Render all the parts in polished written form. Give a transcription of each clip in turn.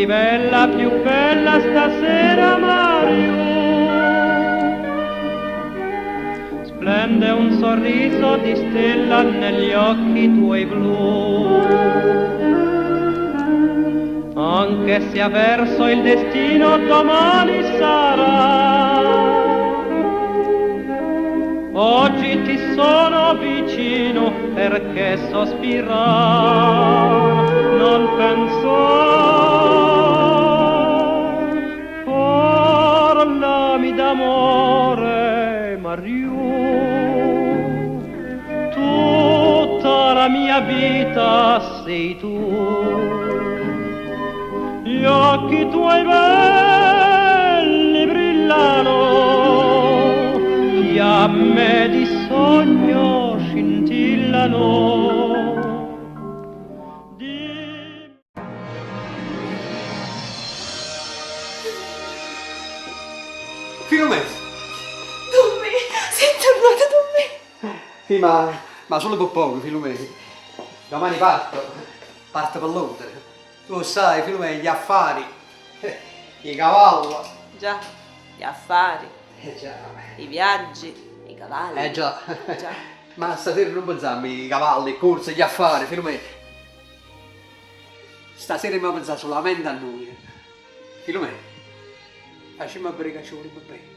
sei bella, più bella stasera Mariù. Splende un sorriso di stella negli occhi tuoi blu. Anche se avverso il destino domani sarà. Oggi ti sono vicino perché sospirar non pensar. Parlami d'amore, Mariù, tutta la mia vita sei tu. Gli occhi tuoi belli brillano, fiamme di sogno scintillano. Di Filumè! Don Mi, sei tornato Don Mi. Sì, ma, ma solo per poco, Filumè. Domani parto. Parto per Londra. Tu sai, Filumè, gli affari, i cavalli. Già, gli affari, Eh già. i viaggi, i cavalli. Eh già. Già. Ma stasera non pensiamo ai cavalli, i corse, gli affari, Filumè. Stasera mi pensato solamente a noi. Filumè, facciamo bere che ci vorrebbe bene.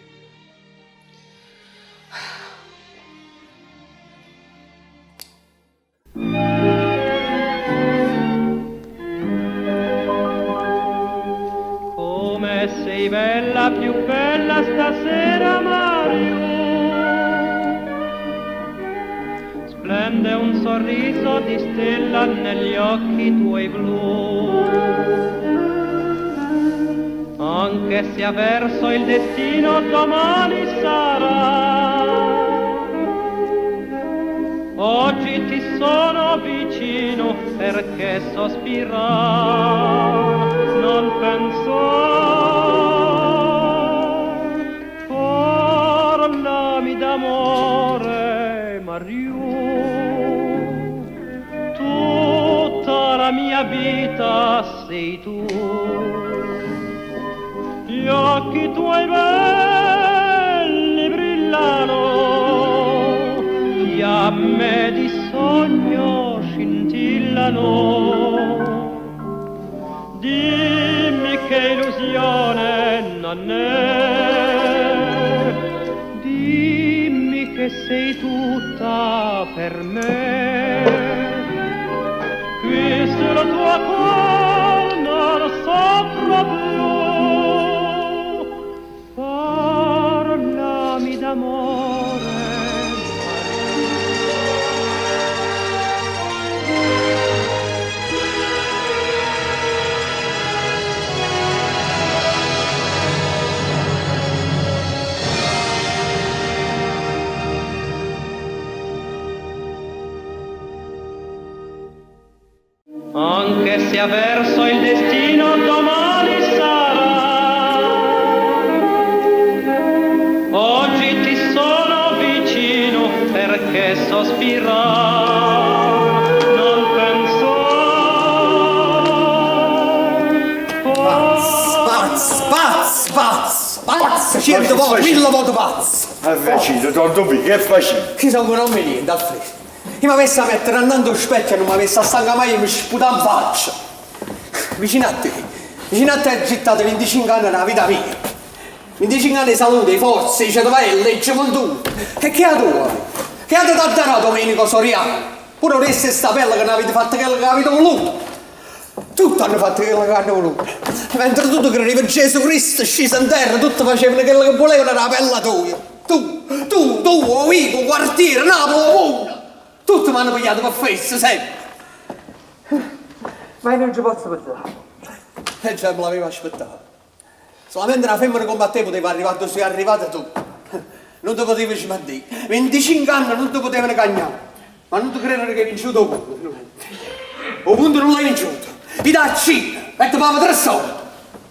Come sei bella, più bella stasera Mariù. Splende un sorriso di stella negli occhi tuoi blu. Anche se avverso il destino domani sarà. Oggi ti sono vicino perché sospirar non pensar. Parlami d'amore, Mariù, tutta la mia vita sei tu. Gli occhi tuoi belli brillano, fiamme di sogno scintillano. Dimmi che illusione non è, dimmi che sei tutta per me. Qui sul tuo cuore non soffro più, parlami d'amore. Anche se avverso il destino domani sarà. Oggi ti sono vicino perché sospirar non pensar. Pazzo, pazzo, pazzo, pazzo, 100 volte, 1000 volte pazzo. Che facite, don Domì, che facite? Chi sono ancora non niente, Alfredo. Io mi avessi a mettere andando allo specchio e non mi avessi a stanca mai e mi sputava in faccia. Vicino a te, vicino a te ho gettato 25 anni della vita mia. 25 anni di salute, di forza, di cervello, di gioventù. E che ha tua? Che ha dato a Domenico Soriano? Pure vorreste sta pelle che non avete fatto quello che avete voluto. Tutti hanno fatto quello che hanno voluto. Mentre tu credevi in Gesù Cristo sceso in terra, tutti facevano quello che volevano, era la pella tua. Tu, tu, tu, o Vico, quartiere, Napoli, ovunque. Tutti mi hanno pigliato per fesso, sempre. Ma io non ci posso pensare. E già me l'avevo aspettato. Solamente una femmina come a te poteva arrivare dove sei arrivata tu. Non ti potevi smentire. 25 anni non ti potevano cagnare. Ma non ti credere che hai vinto il punto. Il punto non l'hai vinto. Ti dà Cina e ti pava tre soldi.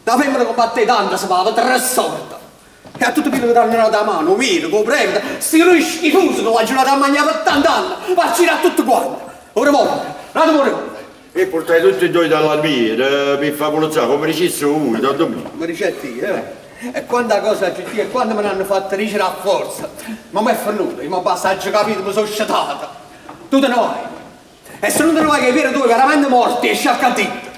La femmina come a te tanto si pava tre soldi. E a tutti quelli che ti hanno dato la mano, un medico, un prete, sti lui schifosi che l'ha girato a mangiare per tanti anni, va a girare a tutti quanti. Ora voglio, dato ora voglio. E purtai tutti e doi dall'armiere p' 'e fa pulezzà, comme diciste vui, don Dumì. Comme dicette io, eh? E quanta cosa aggio ditto e quanto me n'hanno fatto dicere a forza. Ma mo è fernuta, io mo basta, aggio capito, me so' scetata. Tu te ne vai. E se nun te ne vai cu 'e piede tuoi veramente morti esci 'a ccà dinto.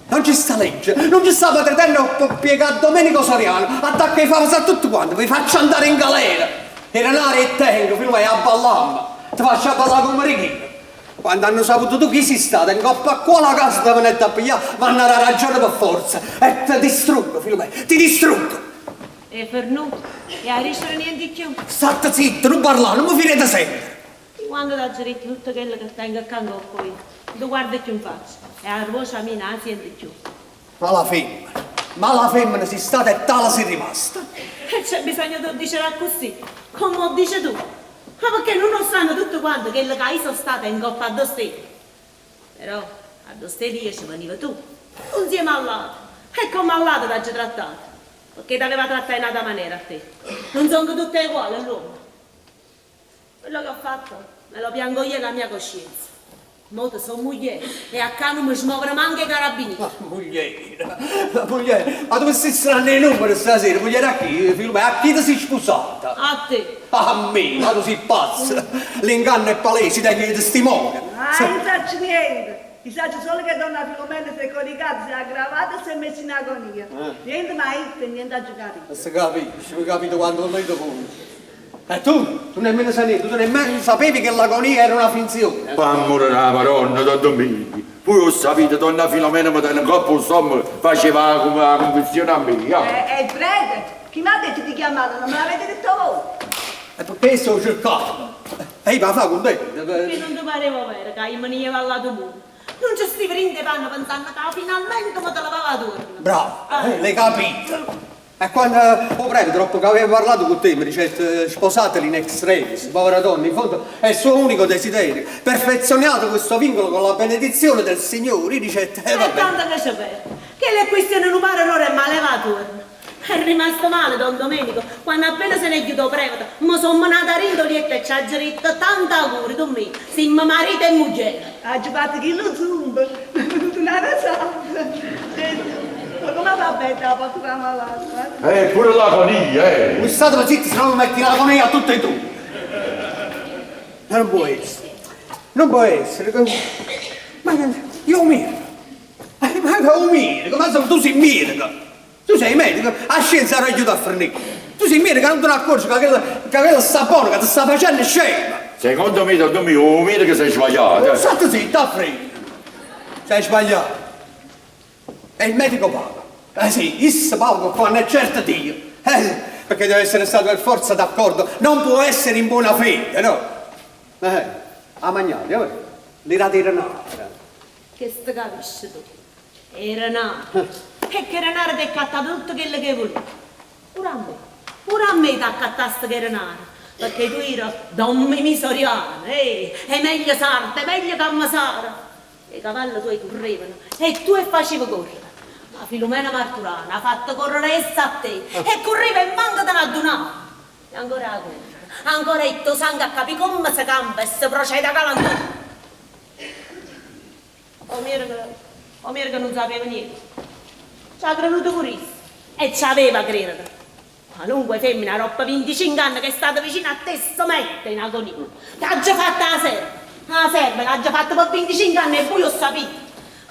Non ci sta legge, non ci sta padreterno che po' piegà a Domenico Soriano, attacca 'e faveze a tutte quante, ve faccio andare in galera! 'E denare 'e tengo, Filumè, abballammo! Te faccio abballà comme dico io! Quando hanno saputo tu chi si stata e 'ncopp' a quala casa te venette a piglià, m'hanno 'a dà ragione pe' forza e te distruggo, Filumè, ti distruggo! E' fernuto? E 'a dicere niente cchiù? Statte zitta, nun parlà, nun me firo 'e te sentere! I' quando t'aggio ditto tutto chello che tengo ccà 'ncoppo io, nun te guardo cchiù 'nfaccia e 'a voce mia nun 'a siente cchiù. Mala femmena, mala femmena si stata e tale si rimasta. E c'è bisogno d' 'o dicere accussì, comme 'o dice tu? Ma pecché nun 'o sanno tutte quante chello ca io so' stata e 'ncoppa addò stevo? Però addò stevo io ce venive tu, 'nzieme a ll'ate, e comme a ll'ate t'aggio trattato, pecché t'aveva trattà 'e n'ata manera a te. Nun songo tutte eguale ll'uommene? Quello che ho fatto me lo piango io e la mia coscienza. Mo te so' mugliera e 'a ccà nun me smoveno manco 'e carabiniere. Ma mugliera, ma mugliera, ma tu me stai strananno 'e nummere stasera, mugliera a chi, Filumè, a chi te si spusata? A te. A me? Ma tu si pazza! L'inganno è palese, tengo 'e testimone. Ah, io saccio niente! Io saccio solo che donna Filomena si è coricata, si è aggravata e si è messa in agonia. Niente m'ha ditto e niente aggio capito. Se capisce, avete capito quando volete voi. E tu? Tu nemmeno sai niente, tu nemmeno sapevi che l'agonia era una finzione. P'ammore d' 'a Maronna, don Domenico, vui 'o ssapite, donna Filomena me tene 'ncopp' 'o stommaco, faceva 'a cunfissione a me, ja. E il prete? Chi m'ha detto di chiamarlo? Non me l'avete detto voi? E pecché sto cercanno? E io p' 'a fa cuntenta. Pecché nun te pareva overo ca io me ne jevo all'ato munno? Nun ce stive dint' 'e panne penzanno ca finalmente me te levavo 'a tuorno? Brava, l'hê capito. E quanno 'o prevete, doppo che aveva parlato cu te, me dicette, Sposateli in extremis, povera donna, in fondo è il suo unico desiderio, perfezionate questo vincolo con la benedizione del Signore, io dicette, E va E bene. tanto che ce perde. Chella è questione 'e nu paro d'ore e m' 'a levo 'a tuorno. È rimasto male don Domenico, quanno appena se n'è ghiuto 'o prevete, me so' menata dint' 'o lietto e ce aggio ditto, Tant'auguri, Dummì, simmo marito e mugliera. Aggio fatto chillu zumpo, m'è venuta na resata. Ma comme va bene 'a porta d' 'a malata? Eh, pure l'agonia, eh! Voi stateve zitti, se no vi metto in agonia a tutte e due. Ma non può essere, non può essere. Ma io 'o miedeco, ma 'o miedeco, ma insomma tu sei miedeco, tu sei medico, 'a scienza era ghiuta a fernì. Tu sei miedeco, non te ne accorgi ca chella, ca chella sta bona, ca te sta facenno scema. Secondo me, don Domì, 'o miedeco s'è sbagliato. Statte zitto, Alfredo. S'è sbagliato. E il medico paga. Eh sì, isso paga quanno è certo Dio. Eh sì, perché deve essere stato per forza d'accordo, non può essere in buona fede, no? Eh, 'a magnate, eh? Li date 'e denare. Chesto capisce tu. 'E denare. E ch' 'e denare t'hê accattato tutto chello che hê vuluto. Pure a me. Pure a me t'accattaste ch' 'e denare. Pecché tu ire Don Mimì Soriano, eh, 'e meglio sarte, 'e meglio cammesare. 'E cavalle tuoje currevano e tu 'e facive correre. Ma Filumena Marturano ha fatto correre essa a te e currive e manco te n'addunave. E ancora 'a corre, ancora jette 'o sango a capì comme se campa e se procede a Calantone. O miereco, 'o miereco nun sapeva niente. Ce ha creduto pure isso e ce aveva credere. Qualunque femmina aropp' vinticinch'anne ch'è stata vicino a te se mette in agonia. T'aggio fatta 'a serva, 'a serva l'aggio fatta pe' vinticinch'anne e vuje 'o ssapite.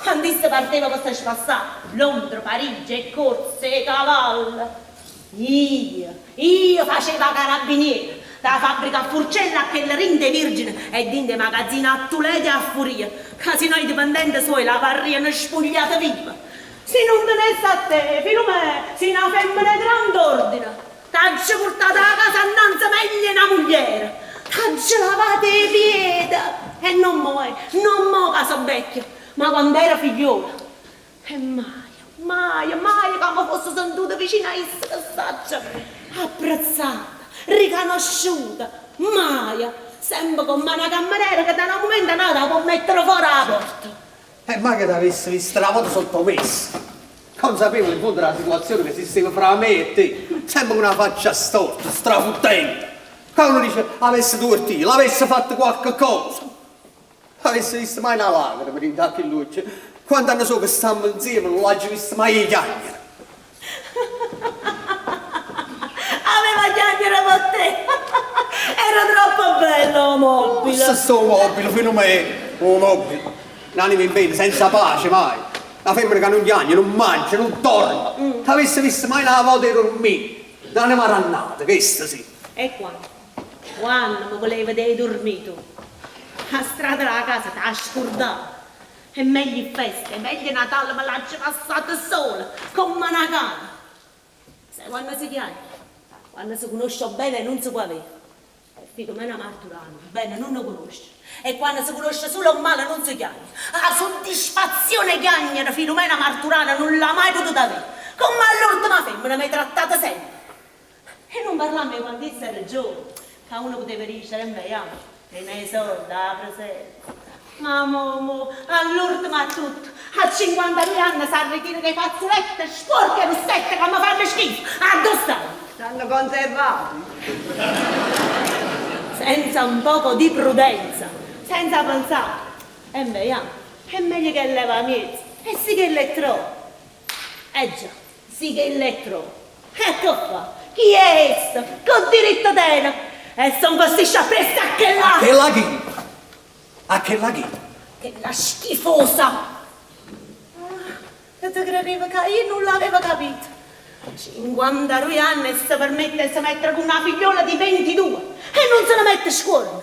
Quando isso parteva pe' se spassà, Londra, Parigi, 'e corse, 'e cavalle. Io, io facevo 'a carabiniera, da 'a fabbrica a Furcella a chella dint' 'e Virgine e dint' 'e magazzine a Tuledo e a Furia, ca si no 'e dipendente suoje l'avarriano spugliata viva. Si nun tenesse a te, Filumè, si na femmena 'e grand'ordine. T'aggio purtata 'a casa annanze meglio 'e na mugliera. T'aggio lavato 'e piede. E non mo, eh, non mo ca so' vecchia, ma quand'ero figliola. E maje, maje, maje ca me fosse sentuta vicino a isso che saccio, apprezzata, ricanosciuta, maje, sempe comm'a na cammarera che da nu mumento a n'ato 'a può mettere fora 'a porta. E mai che t'avesse visto na vota sottomessa, consapevole in fondo d' 'a situazione che esisteva fra me e te, sempe cu na faccia storta, strafuttente, ca uno dice, avesse tuorto io, l'avesse fatto quacche cosa. Avesse visto mai na lacrima dint' a chill'uocchie? Quant'anne so' che stammo nzieme nun l'aggio visto maje 'e chiagnere. Aveva chiagnere pe te! Era troppo bello 'o mobile! Lassa sta 'o mobile, Filumè, 'o mobile. N'anima in pena, senza pace mai. Na femmena ca nun chiagne, nun mangia, nun dorme. T'avesse visto mai na vota 'e durmì? N'anima dannata, chesta sì. E quanno? Quanno me vulevi vedè 'e durmì tu? A strada d' 'a casa t' 'a scurdata. E megli feste, 'e megli Natale me l'aggio passate sola, comm'a na cana. Sai quanno si chiagne? Quanno si cunosce 'o bene e nun si po' avè. E Filumena Marturano 'o bene nun 'o cunosce. E quanno si cunosce sulo 'o male nun si chiagne. 'a suddisfazione 'e chiagnere Filumena Marturano nun l'ha mai potuta avè. Comm'a l'urdema femmena m'hê trattata sempe. E nun parlammo 'e quanno isso era giovane, ca uno puteva dicere, Embè, jammo, tene 'e solde, 'a presenza. Ma mo, mo, all'urdemo a tutto, a cinquantaduje anne s'arritira cu 'e fazzulette spuorche 'e russette ca me fanno schifo. Addò stanno? Stanno conservati. Senza un poco di prudenza, senza penzà. Embè, jammo, è meglio che 'e llevo 'a miezo e si chella 'e ttrova. Eh già, si chella 'e ttrova. E che fa? Chi è essa? Che diritto tene? E se 'nfastisce appriesso a chella. A chella chi? A chella chi? Chella schifosa! Ah, che te crerive ca io nun l'avevo capito? Cinquantadoje anne e se permette 'e se mettere cu na figliola di ventidue e nun se ne mette scuorno!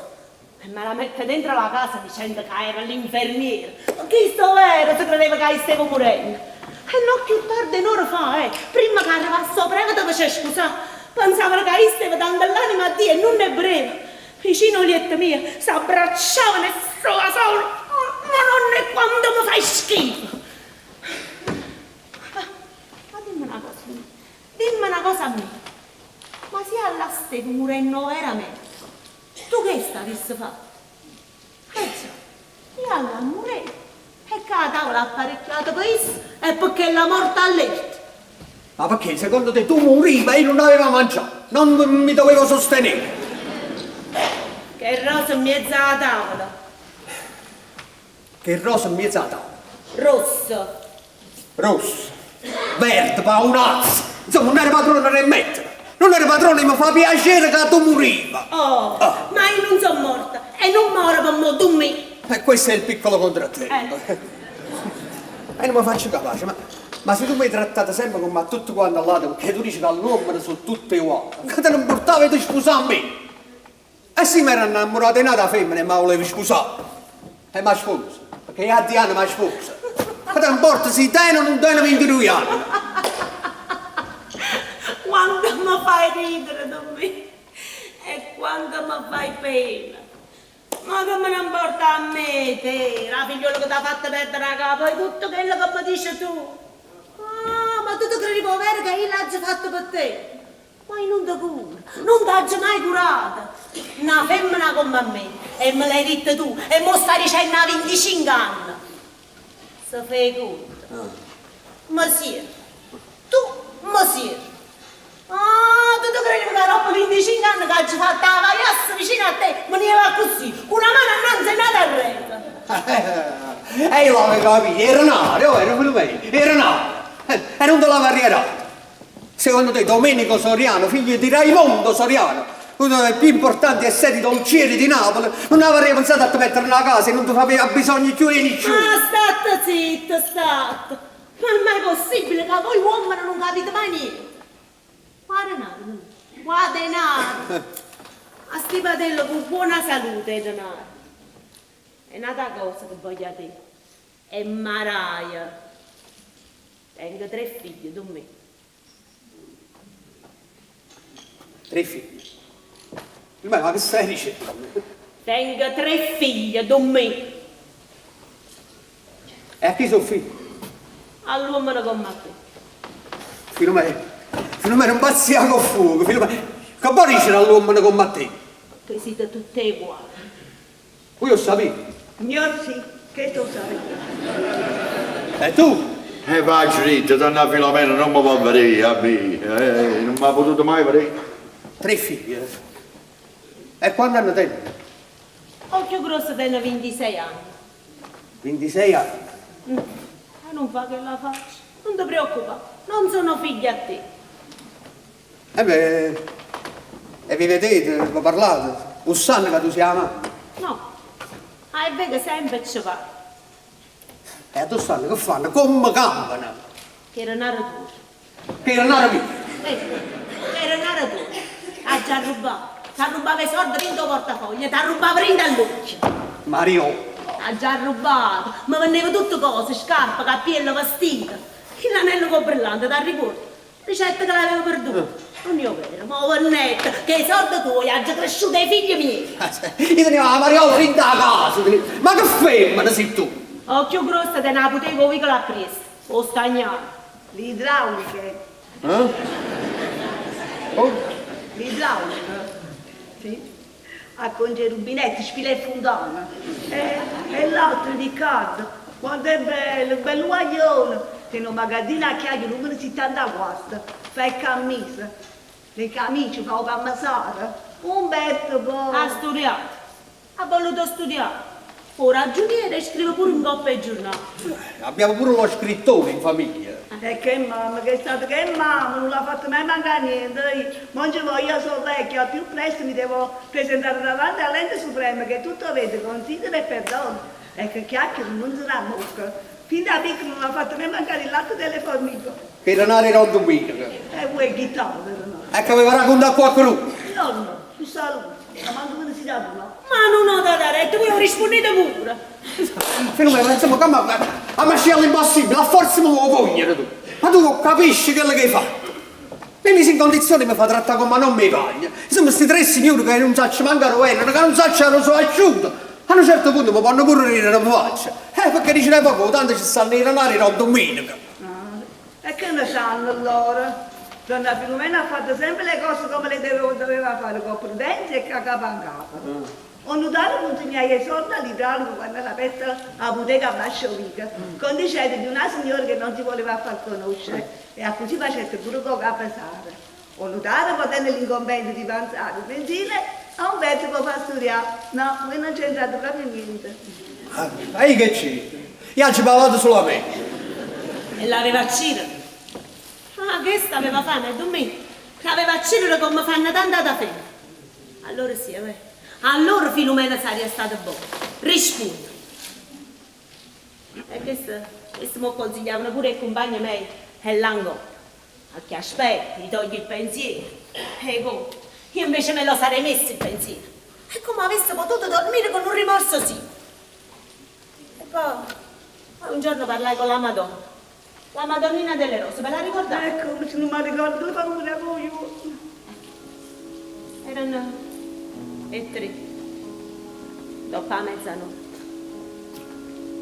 E me la mette dentro la casa dicendo ca era l'infermiera. Ma chisto overo se credeva ca io stevo murenno. E no cchiù tarde 'e n'ora fa, eh, primma ca arrivasse 'o prevete pe ce spusà, pensavano ca io stevo dando l'anima a Dio e nun è breve. Vicino 'o lietto mio s'abbracciavano e se vasavano. Madonna e quanto me fai schifo! Ma dimme na cosa, dimme na cosa a me, ma si 'a llà stevo murenno overamente, Tu chesto avisse fatto? Eh già, io 'a llà murevo e ccà 'a tavola apparicchiata pe isso e pe chella morta allerta. Ma perché secondo te tu murive e io nun aveva mangià, non mi dovevo sostenere? Che rosa 'mmiez' 'a tavola. Che rosa 'mmiez' 'a tavola. Rossa. Rossa, verde, paunazza, insomma nun ero padrone d' 'e mettere, nun ero padrone 'e me fa piacere ca tu murive. Oh, ma io nun so' morta e nun moro pe mo, Dummì. E questo è il piccolo contrattempo. E nun me faccio capace, ma, ma si tu m'hê trattato sempe comm' a tutte quante ll'ate pecché tu dice ca ll'uommene so' tutte uguale, che te ne 'mpurtava 'e te spusà a me? E si m'ero annammurato 'e n'ata femmena e m' 'a vulevo spusà? E m' 'a sposo, pecché io a Diana m' 'a sposo. Che te 'mporta si tene o nun tene vintiduje anne? Quanto me fai ridere, Dummì, e quanto me fai pena. Ma che me ne 'mporta a me 'e te, d' 'a figliola che t'ha fatto perdere 'a capa e tutto chello che me dice tu? Ah, ma tu te credi overo che io l'aggio fatto pe' te? Ma io nun te curo, nun t'aggio mai curata. Na femmena comm' a me, e me l'hai ditto tu, e m' 'o stai dicenno 'a vinticinche anne. Se fa 'e cunte. Me sierve. Tu me sierve. Ah, tu te credive ca doppo vinticinche anne c'aggio fatto 'a vaiassa vicino a te, me ne jevo accussì, cu na mano annanze e n'ata arreto. E io l'avevo capito, era n'aria, oh, era Filumena, era n'aria. E nun te l'avarria dato. Secondo te Domenico Soriano, figlio di Raimondo Soriano, uno dei più importanti e seri dolcieri di Napoli, nun avarria pensato a te mettere 'na casa e nun te fa avè abbisogno cchiù 'e nisciuno? Ma statte zitto, statte! Ma è mai possibile ca voi uommene nun capite mai niente? Qua denaro, qua denaro! Astipatello cu buona salute 'e denaro. E n'ata cosa che voglio 'a te, è maraia. Tengo tre figlie, Dummì. Tre figlie? Ma ma che stai dicenno? Tengo tre figlie, Dummì. E a chi so' figlie? All'uommene comm'a te. Filumè, Filumè nun pazzià c'o fuoco, Filumè. Che vò dicere all'uommene comm'a te? Che site tutte eguali. Vui 'o ssapite? Gnorsì, chesto 'o ssapite. E tu? E v'aggio ditto, donna Filomena nun me vò vedé a me, eh, nun m'ha potuto mai vedé. Tre figlie? E quant'anne teneno? O cchiù gruosso tene 26 anni. 26 anni? E nun fa chella faccia. Nun te preoccupà, non sono figli a te. E beh, e vi vedete, vi parlate, 'o sanno ca tu si 'a mamma? No, ah, 'e veco sempe e ce parlo. E addò stanno, che fanno, comme campano? Ch' 'e denare tuoje. Ch' 'e denare mieje? Eh, ch' 'e denare tuoje. T'aggio arrubbato. T'arrubbavo 'e solde dint' 'o portafoglio, t'arrubbavo dint' 'all'uocchie. Mario. T'aggio arrubbato. Me vennevo tutte cose, scarpe, cappiello, vestito. Chill'anello cu 'o brillante, t'arricuorde? Dicette che l'avevo perduto. Nun è overo, m' 'o vennette, ch' 'e solde tuoje aggio cresciuto 'e figlie mieje. Io tenevo 'a mariola dint' 'a casa, ma che femmena si tu? O cchiù gruosso tene 'a puteca 'o vicolo appriesso, 'o stagnaro. L'idrauliche. Eh? Oh? L'idraulico? Sì. Acconcia 'e rubinetti, sfila 'e funtane. E, e l'altro, Riccardo, quanto è bello, bello guaglione. Tiene 'o magazzino a Chiaia numero 74, fa 'e cammise, le camicie, fa 'o cammisaro. Umberto poi. Ha sturiato, ha voluto studià. Fa 'o ragiuniere e scrive pure 'ncopp' 'e giurnale. Abbiamo pure lo scrittore in famiglia. E che mamma, che è stata che mamma, non l'ha fatto mai mancare niente. Io, mo nce vo', io sono vecchia, al più presto mi devo presentare davanti all'ente supremo che tutto vede, considera e perdona. E che chiacchiere nun se n'ammocca. Fin da piccola non l'ha fatto mai mancare il latte delle formiche. Che denaro era domenica. E vuoi chitarra, no? E che aveva raccontato a qualcuno. No, no, tu saluto. Ma manco ve ne si dà no? Ma nun 'o date retta, vuje 'o rispunnite pure. Filomena, ma insomma, come a ma scelta impossibile, a forza mi vuoi cogliere tu. Ma tu 'o capisci quello che hai fatto? Mi misi in condizione di mi fa trattare come non mi paglia. Insomma, questi tre signori che non saccio manco dove erano, che non saccio dove sono asciuto. A un certo punto mi fanno pure ridere in faccia. Perché dice poco, tanto ci stanno i denari da domenica. Ah, e che ne sanno loro? Donna Filomena ha fatto sempre le cose come le doveva fare, con prudenza e con capo in capo. O notaro consegnai i soldi all'idraulico quando era aperta la bottega a Bascio Vico, condicendo di una signora che non si voleva far conoscere e a così facette pure con capesare. O notaro poi tenne l'incombente di pensare, benzina a Umberto può far studiare. No, voi non c'entrate proprio niente. Ah, e io che c'entro? Io ci parlato solamente. E l'aveva accidere. Ah, chesta aveva fame, Dummi. L'aveva accidere come fanno tanta da femmina. Allora sì, eh. Allora Filomena sarebbe stata buona. Rispondo. E questo, questo mi consigliavano pure i compagni miei e l'angolo. A chi aspetti, gli togli il pensiero. E come? Io invece me lo sarei messo il pensiero. E come avesse potuto dormire con un rimorso sì. E poi, poi un giorno parlai con la Madonna. La Madonnina delle Rose, ve la ricordate? Ecco, se non mi ricordo, lo fanno pure a voi. Erano e tre, dopo la mezzanotte.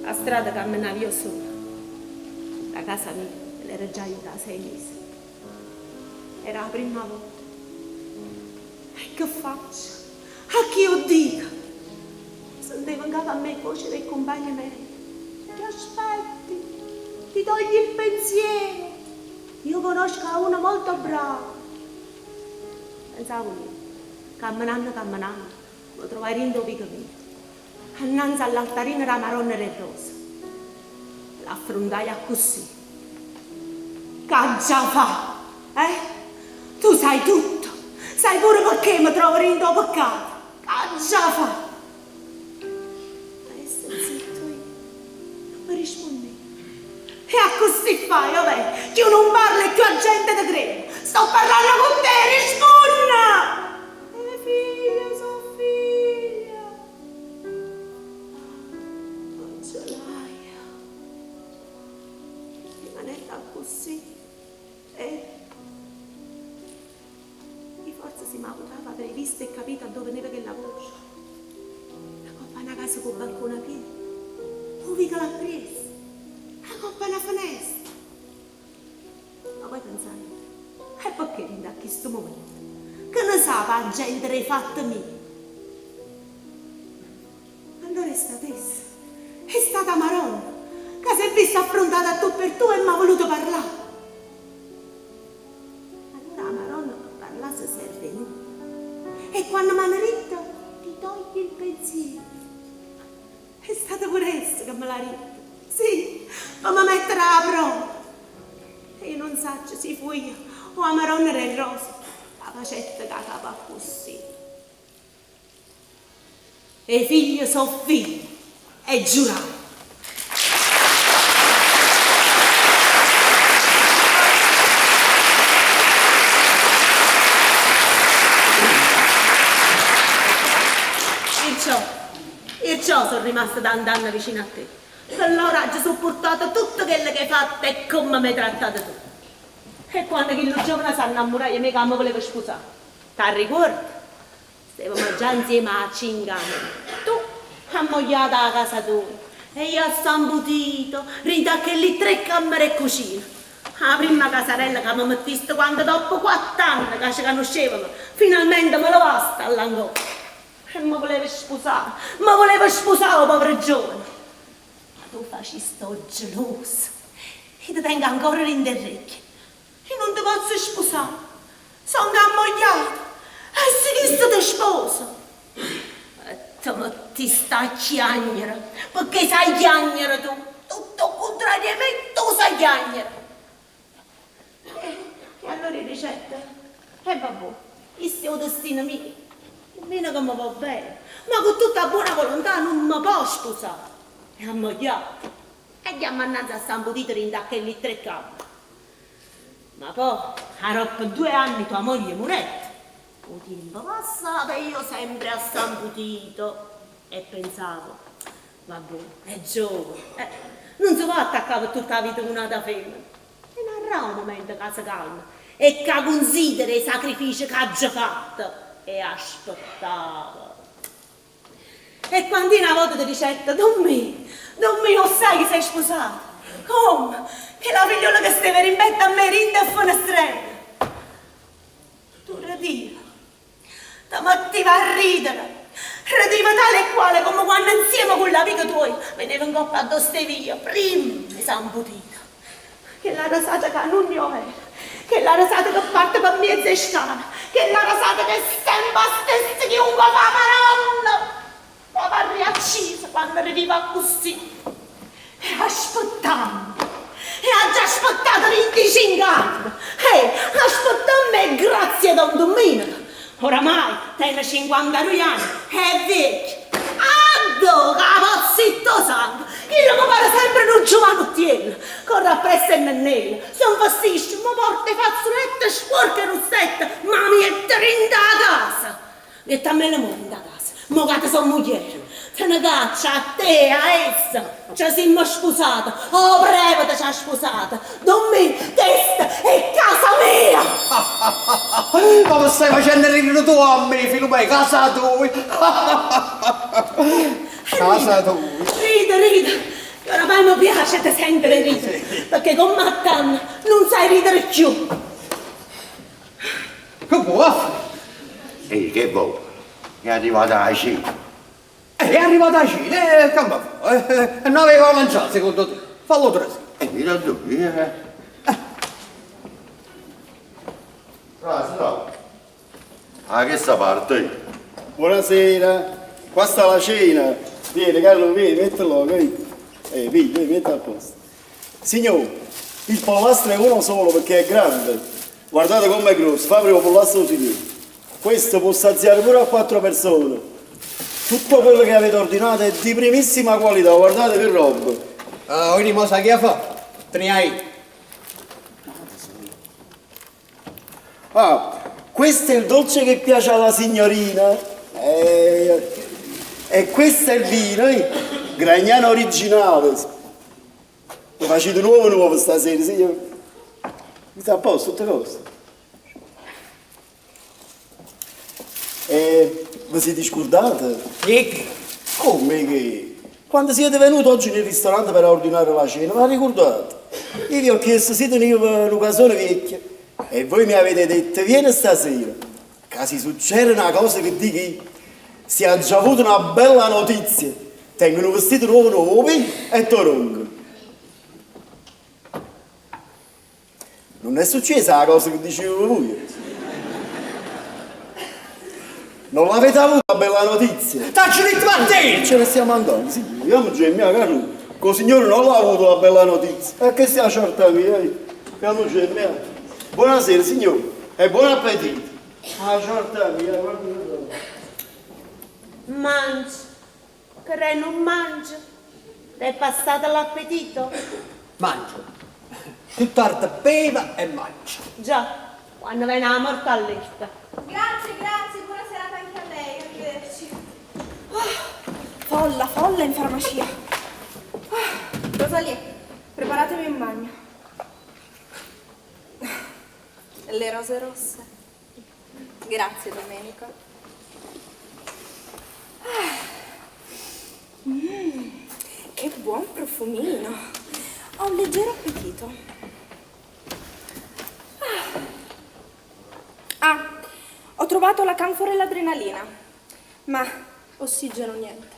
La strada camminavo io sola. La casa mia me l'era già iuta da 6 mesi. Era la prima volta. E che faccio? A chi 'o dico? Sentevo 'ncapo a me 'e voce d' 'e cumpagne meje. Che aspetti? Ti togli il pensiero. Io conosco a uno molto bravo. Pensavo io, cammenanno cammenanno, me trovai dint' 'o vico mio, annanze all'altarino d' 'a Maronna d' 'e Rose. L'affruntai accussì. Ch'aggia fa'? Eh? Tu sai tutto, sai pure pecché me trovo dint' 'o peccato. Ch'aggia fa'? Ma essa zitto io, nun me rispunneva. E accussì fai, ovè? Cchiù nun parle e cchiù 'a gente te crede. Sto parlanno cu te, rispunne! E figlie so' figlie. Nun ce l'haje. Rimanette accussì e. I' forze si m'avutavo avrei visto e capito 'a do' veneva chella voce. 'a copp' 'a na casa cu 'o balcone apierto, 'o vicolo appriesso, 'a copp' 'a na fenesta. Ma poi pensai, e pecché dint' 'a chistu mumento, che ne sape 'a gente d' 'e fatte mie? Allora è stata essa, è stata 'a Maronna, ca s'è vista affruntata a tu per tu e m'ha voluto parlà. Allora 'a Maronna pe parlà se serve 'e nuje. E quanno m'hanno ditto, ti togli il pensiero. me l'ha ditto. Sì, pe me mettere 'a prova. E io nun saccio si fui io o 'a Maronna d' 'e rose ca facette ca capa accussì. 'E figlie so' figlie e giuraje. Pirciò, pirciò so' rimasta tant'anne vicino a te. Pe lloro aggio suppurtato tutto chello che 'e fatto e comme m'hê trattato tu. E quanno chillu giovane s'annammuraje 'e me ca me vuleva spusà, t'arricuorde? Stevemo già nzieme 'a cinch'anne. Tu, ammogliata 'a casa toja, e io a San Putito, dint' a chelli tre cammere e cucina. 'A primma casarella ca me mettiste quando doppo quatt'anne ca ce canuscevemo, finalmente me levaste 'a llà 'ncoppa. E me vuleve spusà, me vuleve spusà 'o povero giovane. Ma tu faciste 'o geluso. Io te tengo ancora dint' 'e rrecchie. Io nun te pozzo spusà, songo ammogliata e si chisto te sposa. E te mettiste a chiagnere, pecché sai chiagnere tu, tutto 'o cuntrario 'e me, tu sai chiagnere. E allora io dicette, E vabbuò, chisto è 'o destino mio, nemmeno che me vò bene, ma cu tutta 'a buona volontà nun me pò spusà. È ammogliata. E ghiammo annanze a San Putito dint' a chelli tre cammere. Ma po', aropp' due anni tua moglie murette. O tiempo passava e io sempre a San Putito. E pensavo, Vabbuò, è giovane, eh, nun se po' attaccà pe tutta 'a vita cu n'ata femmena. Venarrà 'o mumento ca se calma e ca cunsidera 'e sacrifici c'aggio fatto. E aspettavo. E quando io na vota te dicette, Dummì, Dummì, 'o ssaje chi s'è spusata? Comme? Chella figliola che steva 'e rimpetto a me dint' 'e fenestrelle. Tu redive, te mettive a ridere, redive tale e quale comme quanno 'nzieme cu ll'amico tuoio veneva 'ncoppa addò stevo io, primma 'e San Putito. Chella resata ca nun è overo, chella resata che parte pe mmiez' 'e scale, chella resata che è sempe 'a stessa chiunque fa 'a Maronna, t'avarria acciso quanno redive accussì. E aspettammo, e aggio aspettato vinticinch'anne, eh, aspettammo 'e ggrazie 'e don Dummineco, oramai tene cinquantaduie anne, è viecchio. Addò ca pozzo ittà 'o sango, chillo me pare sempre nu giuvanuttiello, corre appresso 'e nennelle, se 'nfastisce, me porta 'e fazzulette spuorche 'e russette, ma miette dint' 'a casa. Miettammello mo dint' 'a casa, mo ca te so' mugliera, te ne caccio a te e a essa, ce simmo spusate, 'o prevete ce ha spusate, Dummì, chesta è casa mia! Ma me stai facendo ridere tu a me, Filumè, casa tua! Casa tua! Ride, ride, che oramai me piace 'e te sentere ridere, pecché comm' a tanno nun sai ridere cchiù. Che vuò, Alfre? E che vuò? È arrivata 'a cena. È arrivata 'a cena e che amma fa? E nun aveva mangià secondo te? Fallo trasì. E io da dove? Trasi, no. A chesta parte. Buonasera, qua sta la cena. Vieni Carlo, vieni, mettilo, vieni. Eh, piglia, vieni, metti a posto. Signò, il pollastro è uno solo perché è grande. Guardate comm'è grosso, fa prima 'o pollastro 'o signore. Questo può saziare pure a quattro persone. Tutto quello che avete ordinato è di primissima qualità, guardate che roba. Ah, quindi mo sai che 'a fa? Te ne 'a i'. Ah, questo è il dolce che piace alla signorina. Eh, e questo è il vino, eh? Gragnano originale. Lo facite nuovo nuovo stasera, signor. Mi sta a posto tutte cose. E vi siete scordate? 'E che? Come che? Quando siete venuti oggi nel ristorante per ordinare la cena, vi ricordate? Io vi ho chiesto se tenevo nu casone viecchio e voi mi avete detto vieni stasera, ca si succede na cosa che dico io, si aggio avuto na bella notizia, tengo nu vestito nuovo nuovo e t' 'o dongo. Nun è succiesa 'a cosa che diciveve vuje? Non l'avete avuta 'a bella notizia? T'aggio ditto Martì! Ce ne stiamo andando, sì, jammo già, mia Carlù. Che 'o signore non l'ha avuto la bella notizia. E chesta è 'a ciorta mia, eh. Carluccio è mia. Buonasera, signore, e buon appetito. 'A ciorta mia, guarda che Mangia, che re nun mangia. T'è passato l'appetito? Mangio. Più tardi beva e mangia. Già, quando viene la morte allerta. Grazie, grazie, buona serata anche a lei, arrivederci. Oh, folla, folla in farmacia. Oh, Rosalie, preparatemi un bagno. Le rose rosse. Grazie, Domenico. Ah. Che buon profumino. Ho un leggero appetito. Ah. Ah, ho trovato la canfora e l'adrenalina, ma ossigeno niente.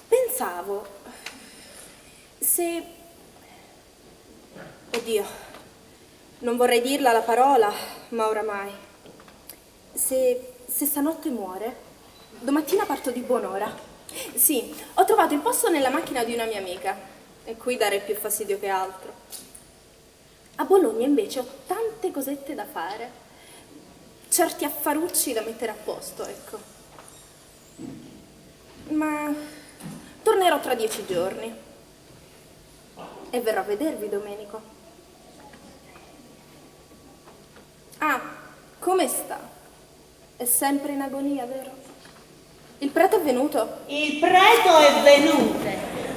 Pensavo, se... Oddio, non vorrei dirla la parola, ma oramai. Se, se stanotte muore, domattina parto di buon'ora. Sì, ho trovato il posto nella macchina di una mia amica e qui darei più fastidio che altro. A Bologna invece ho tante cosette da fare, certi affarucci da mettere a posto, ecco. Ma tornerò tra 10 giorni e verrò a vedervi, Domenico. Ah, come sta? È sempre in agonia, vero? Il prete è venuto? Il prete è venuto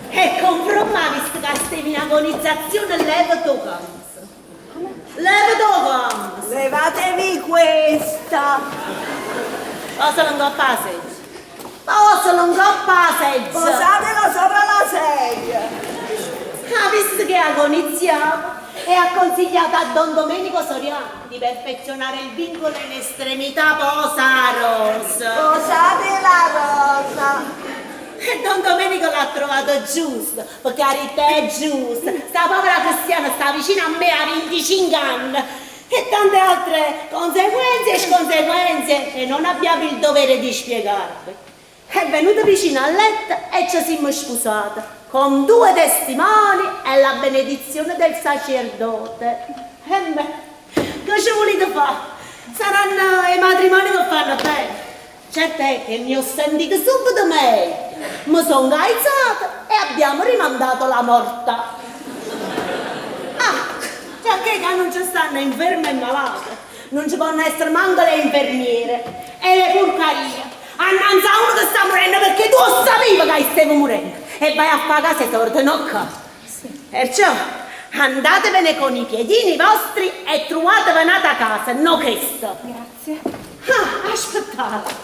e conferma visto che stavi in agonizzazione leva tu cams. Come? Leva tu cams. Levatevi questa! Posalo in coppa a seggia. Posalo in coppa a seggia. Posatela sopra la sedia! Ah, visto che agonizziamo e ha consigliato a Don Domenico Soriano di perfezionare il vincolo in estremità posa rosa. Posate la rosa! E Don Domenico l'ha trovato giusto, per carità è giusto. Sta povera cristiana sta vicino a me a 25 anni e tante altre conseguenze e sconseguenze che non abbiamo il dovere di spiegarvi. È venuto vicino al letto e ci siamo sposate con 2 testimoni e la benedizione del sacerdote. E beh, che ci volete fare? Saranno i matrimoni che fanno bene. Certo è che mi ho sentito subito meglio. Mi sono alzata e abbiamo rimandato la morta. Ah, già che non ci stanno inferme e malate, non ci possono essere manco le infermiere e le porcarie. Annanzi a uno che sta morendo perché tu lo sapevi che stavo morendo e vai a fare casa e torni a casa. Sì. Perciò andatevene con i piedini vostri e trovatevi un'altra casa, no questo. Grazie. Ah, aspettate.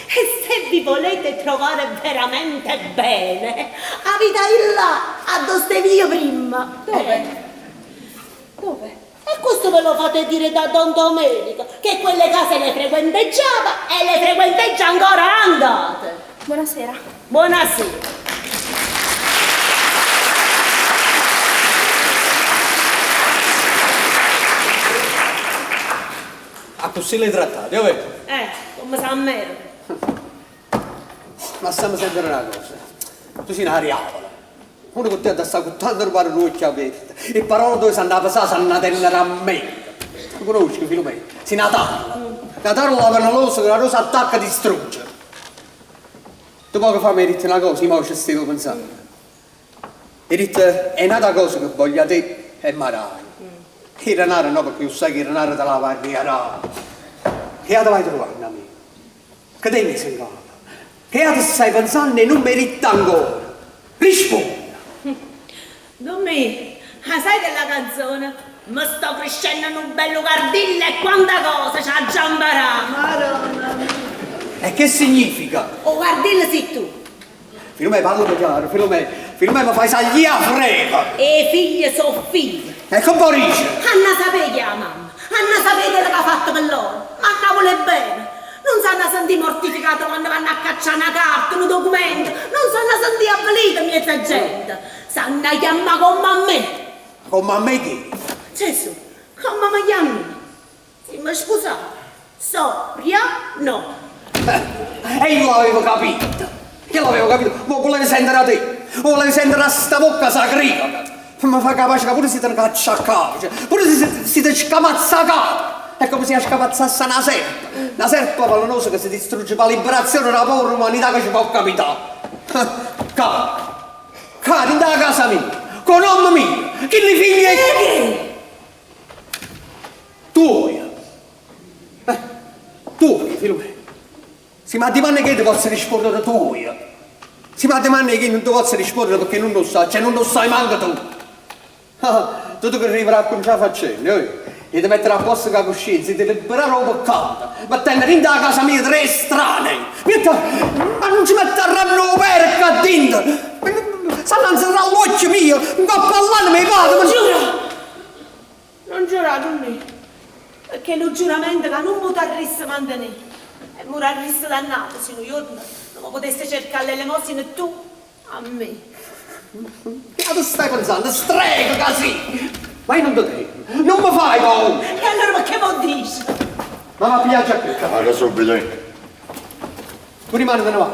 E se vi volete trovare veramente bene, avete il là, a dove stavi io prima. Dove? Dove? E questo ve lo fate dire da Don Domenico, che quelle case le frequenteggiava e le frequenteggia ancora andate. Buonasera. Buonasera. A così le trattate, ovvero? Come sa a me. Ma stiamo sentendo una cosa. Tu sei una diavola. Uno con te sta con tanto rubare l'occhio aperto. E parole dove si andava a passare, si andava a tenere a mente. Tu conosci, Filomena? Sei una tarla. Una tarla per una rosa che la rosa attacca e distrugge. Tu poco fa mi hai detto una cosa, io mo ci stavo pensando. Hai detto, è un'altra cosa che voglio a te e Marai. Il renaro no, perché io sai che il renaro te la va a riarare. Che altro vai trovando, amico? Che te mi sei in capo? Che altro stai pensando e non mi ritta ancora? Rispondi! Dommi, ah, sai della canzone? Mi sto crescendo in un bello cardillo e quanta cosa c'ha già imparato! Madonna mia! E che significa? O cardillo sei tu! Filomè, parlo chiaro, Filomè, Filomè mi fai salire a frega! E figli sono figli! E che vuoi dice? Anna sapere chi è la mamma, Anna sapere quello che ha fatto per loro, ma Anna vuole bene! Non sanno sentire mortificato quando vanno a cacciare una carta, un documento, non sanno sentire avvelita in mezza gente. Sanno chiamare come a me. Come a me chi? Gesù, come mi chiami? Se mi Ve spusate? Soriano! E io l'avevo capito! Io l'avevo capito! Ma 'o vulevo sentere 'a te! 'O vulevo sentere 'a sta vocca sacrilega! Me fa capace ca pure si te ne caccio a cauce, pure si si te scamazza 'a capa, è come si 'a scamazzasse na serpa, na serpa velenosa ca se distrugge p' 'a liberazione d' 'a povera umanità ca ce po' capità. Ccà, ccà, dint' 'a casa mia, cu 'o nomme mio, chilli figli 'e. 'E che? Tuoje. Eh, tuoje, Filumè. Si m'addimanne 'e che te pozzo risponnere tuoje. Si m'addimanne 'e chi nun te pozzo risponnere pecché nun 'o ssaccio e nun 'o ssaje manco tu. Ah, tu te credive d'accuncià 'a faccenda, oje? 'E te mettere a posto cu 'a cuscienza, 'e te liberà d' 'o peccato, mettendo dint' 'a casa mia tre estranei. Miette, ma nun ce metterranno 'o pere ccà dinto! S'hanno 'a nzerrà ll'uocchie mie 'ncopp' 'all'anema 'e padre! Non giurà! Non giurà, Dummì, pecché è nu giuramento ca nun putarrisse mantenè e murarrisse dannato si nu juorno nun me putesse cercà l'elemosina tu a me. Che ato stai penzanno, strega ca si! Ma io nun te temo, nun me fai paura! E allora pecché m' 'o dice? Ma va a piglià 'a giacchetta. Vaco subito io. Tu rimane te ne vai.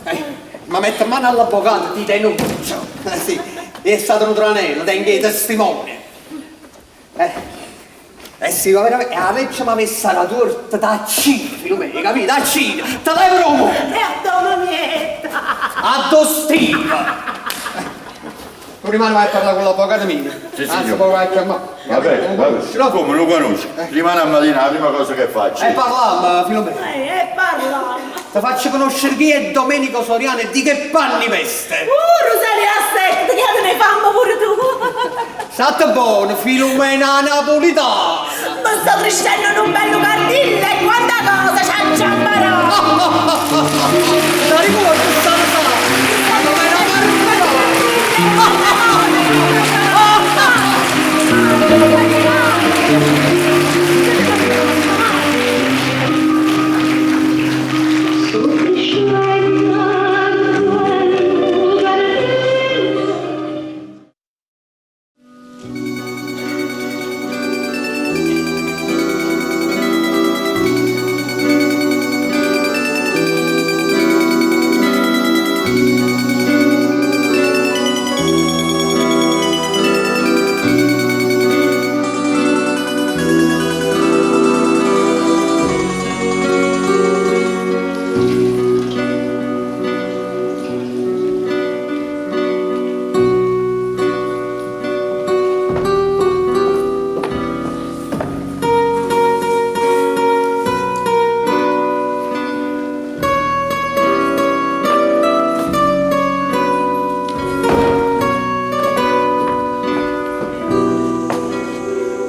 Eh, ma metto mmano all'avvocato, ti denuncio. Eh sì, è stato nu tranello, tengo 'e testimoni. Eh, eh sì, ma veramente, 'a legge m'avesse dà tuorto, t'accide, Filumè, hai capito? T'accide, te levo d' 'o munno. E addò me miette? Addò stive? Tu rimane vai a parlà cu l'avvocato mio. Sì, Anzi, signore. poi vai a chiammà. Va bene, va bene. Come lo conosco? Rimane a mattina la prima cosa che faccio. E parlammo, Filumè. E parlammo. Te faccio conoscere chi è Domenico Soriano e di che panni veste. Rosalia aspetta, che te ne fammo pure tu. Statte bona, Filumena napolitana. Me sto crescenno nu bello cardillo e quanta cosa c'aggia 'mparà. T'arricuorde sta risata? Filumena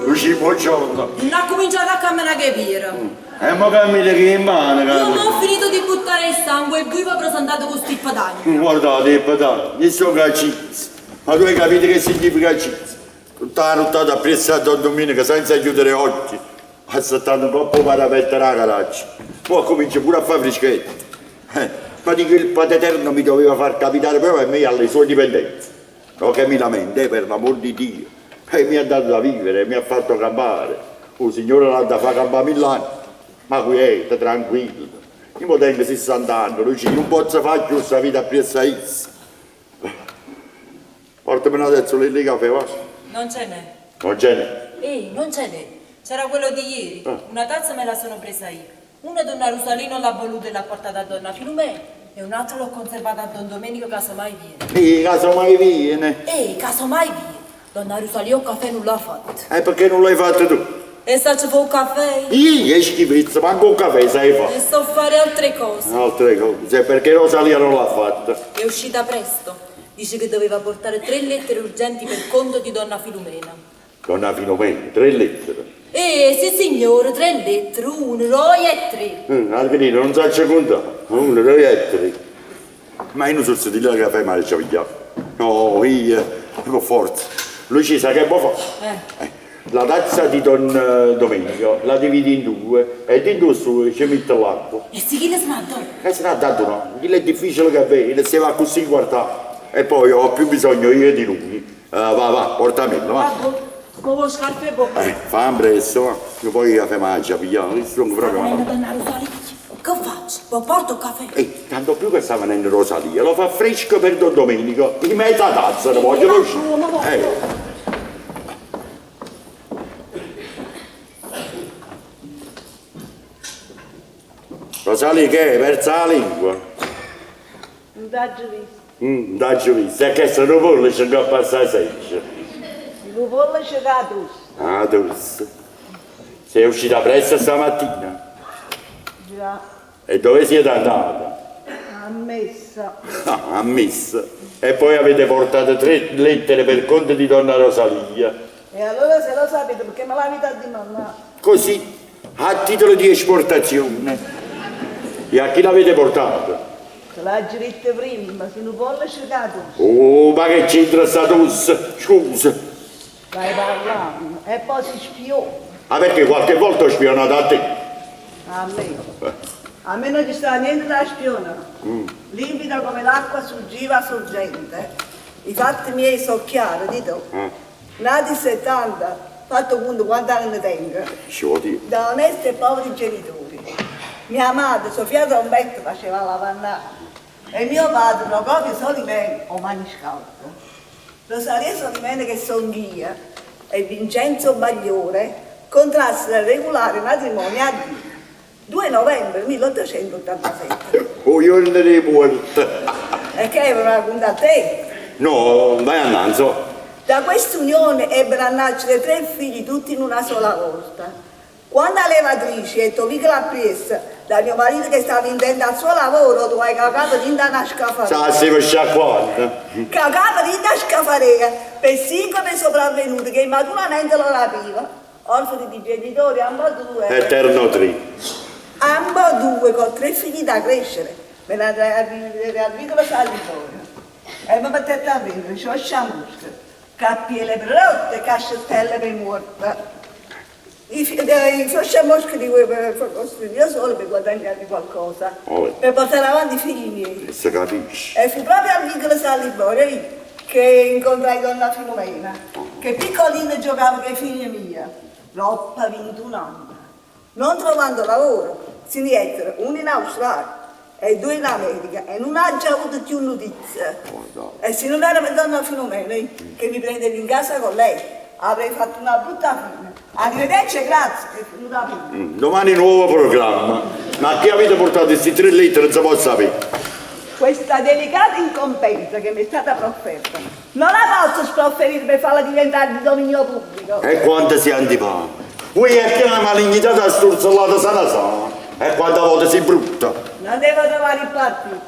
Lucia, buongiorno. Nun accuminciate a cammenà cu 'e piere. E mo cammina che in mano, Io caro. mo ho finito di buttare il sangue e voi vi presentate con sti pedagni. Guardate, pedagni, io sono acciso. Ma tu hai capito che significa acciso? Tutta la nottata appresso a Don Domenico senza chiudere occhi. Ha saltato un coppo parapetto la garage. Poi comincia pure a fare frischetto. Ma dico il Padre Eterno mi doveva far capitare proprio a me alle sue dipendenze. No che mi lamento, per l'amor di Dio. E mi ha dato da vivere, mi ha fatto campare. O Signore l'ha da fare campare mille anni. Ma quieta, tranquillo. Io mo tengo 60 anni, Lucia, non posso fare più questa vita appresso a essa. Portami una tazzolina di caffè, va? Non ce n'è. Non ce n'è. Ehi, non ce n'è. C'era quello di ieri. Una tazza me la sono presa io. Una donna Rosalino l'ha voluta e l'ha portata a donna Filumena. E un altro l'ho conservata a don Domenico casomai viene. Ehi, casomai viene. Ehi, casomai viene. Donna Rosalia 'o caffè nun l'ha fatto. E perché non l'hai fatto tu? E sa ci fa 'o caffè? Io che schifezza, manco un caffè sai fare. E so fare altre cose. Altre cose, perché Rosalia non l'ha fatta. È uscita presto. Dice che doveva portare tre lettere urgenti per conto di donna Filumena. Donna Filomena, tre lettere. Eh, sì signore, tre lettere, uno, due e tre. Alvinino, non sa contare. Uno, due e tre. Ma io non so se di là caffè ma ci pigliamo. No, io, per forza. Lui ci sa che può fare. La tazza di Don Domenico la dividi in due e dentro su ci mette l'acqua. E si chi ne smadò? E se n'ha dato no, quello è difficile che vede, se va così guardare. E poi ho più bisogno io di lui. Va, va, portamelo, va. Mo vò scarpe e bocca. Fa ampresso, va. Nu poco 'e cafè m'aggia piglià, io stongo proprio Sta malato. venendo donna Rosalia. Che faccio? V'o porto 'o cafè? E tanto più che sta venendo Rosalia, lo fa fresco per Don Domenico, in mezza tazza ne voglio Ma come, ma Eh. Rosalia che è? Persa la lingua? Non t'aggio visto. Non t'aggio visto, è che sono pollice che passa seggia. Il pollice da tosse. Ah, tosse. Sei uscita presto stamattina? Già. E dove siete andata? A messa. Ah, a messa. E poi avete portato tre lettere per conto di donna Rosalia. E allora se lo sapete perché me l'avete addimandato? Così, a titolo di esportazione. E a chi l'avete portato? Te l'ha detto prima, se non pollice da tosse. Oh, ma che c'entra sta tosse? Scusa. Vai parlando. E poi si spiò. Ah, perché qualche volta ho spionato a te. A me. A me non ci sta niente da spionare. Limpida come l'acqua surgiva sorgente. I fatti miei sono chiari, dito. Nati in 70, fatto conto quanti anni ne tengo. Ci vuol dire. Da onesti e poveri genitori. Mia madre, Sofia Trombetta, faceva la lavandaia. E mio padre, Procopio Solimene, o maniscalco. Rosalia Solimene, che son io, e Vincenzo Bagliore contrassero il regolare matrimonio a 2 novembre 1887. Oh, io non ne porto. E che aveva raccontato a te? No, vai annanzo. Da quest'unione ebbero a nascere tre figli tutti in una sola volta. Quando la levatrice e Tovica la pressa da mio marito che stava intendo al suo lavoro, tu hai cagato in una scafaria. Sa, si sciacquando. Cagava in una scafaria per cinque sopravvenuti che immaturamente lo rapiva. Orfani di genitori, ambedue. Eterno tre. Ambedue con tre figli da crescere. Me ne andai a vivere al vicolo San Vittorio. E mi mettete a vivere, c'ho sciamusca, cappiele per rotte, cascettelle per morte. I sciamuschi di cui per costruire io solo per guadagnare qualcosa, Oh. per portare avanti i figli miei. E si capisce. E fu proprio al vicolo San Liborio lì che incontrai donna Filomena, che piccolina giocava con i figli miei, troppa 21 anni. Non trovando lavoro, si ne ettero uno in Australia e due in America e non ha già avuto più notizie. E se non era per donna Filomena che mi prendeva in casa con lei, avrei fatto una brutta fine. Arrivederci e grazie, è venuta prima. Domani nuovo programma. Ma a chi avete portato questi tre lettere non si può sapere. Questa delicata incombenza che mi è stata profferta, non la posso sprofferire per farla diventare di dominio pubblico. E quanto si antipara. Voi è che la malignità da sturzellata sana sana. E quanta volta si brutta. Non devo trovare il partito.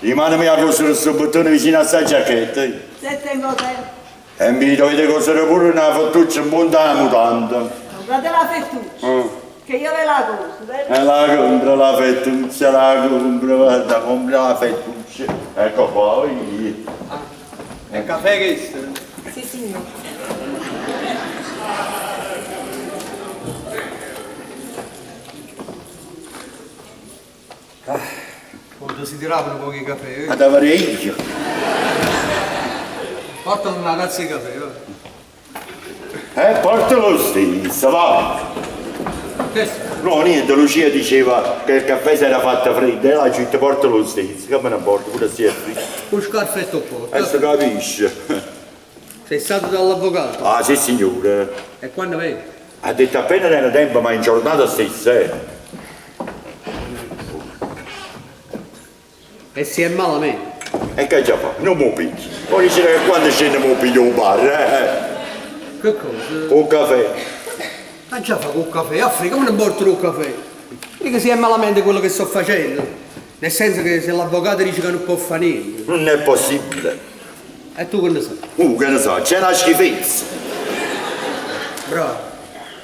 Rimane a cosere questo bottone vicino a sta giacchetta. Se tengo tempo. E mi dovete cosere pure una fettuccia in punta alla mutanda. Comprate la fettuccia, che io ve la coso. eh. E la compro la fettuccia, la compro, guarda, compro la fettuccia. Ecco qua, oi. È caffè questo? Sì, signore. Quando si tiravano pochi caffè. Ad avere io. Portalo una tazza di caffè, va. Portalo lo stesso, va. Che No, niente, Lucia diceva che il caffè si era fatta fredda e la gente porta lo stesso, che me ne porto, pure se è freddo. Un scarfetto porta. E si capisce. Sei stato dall'avvocato? Ah, sì signore. E quando vedi? Ha detto appena nel tempo, ma in giornata stessa, eh. E si è malamente. E che già fa? Non mi picchi. Poi dice che quando scende mi piglio un bar, eh. Che cosa? Un caffè. Ma già fa col caffè, Africa, come ne porto un caffè? Mica si è malamente quello che sto facendo. Nel senso che se l'avvocato dice che non può fare niente. Non è possibile. E tu che ne sai? Che ne so, c'è una schifezza. Bravo.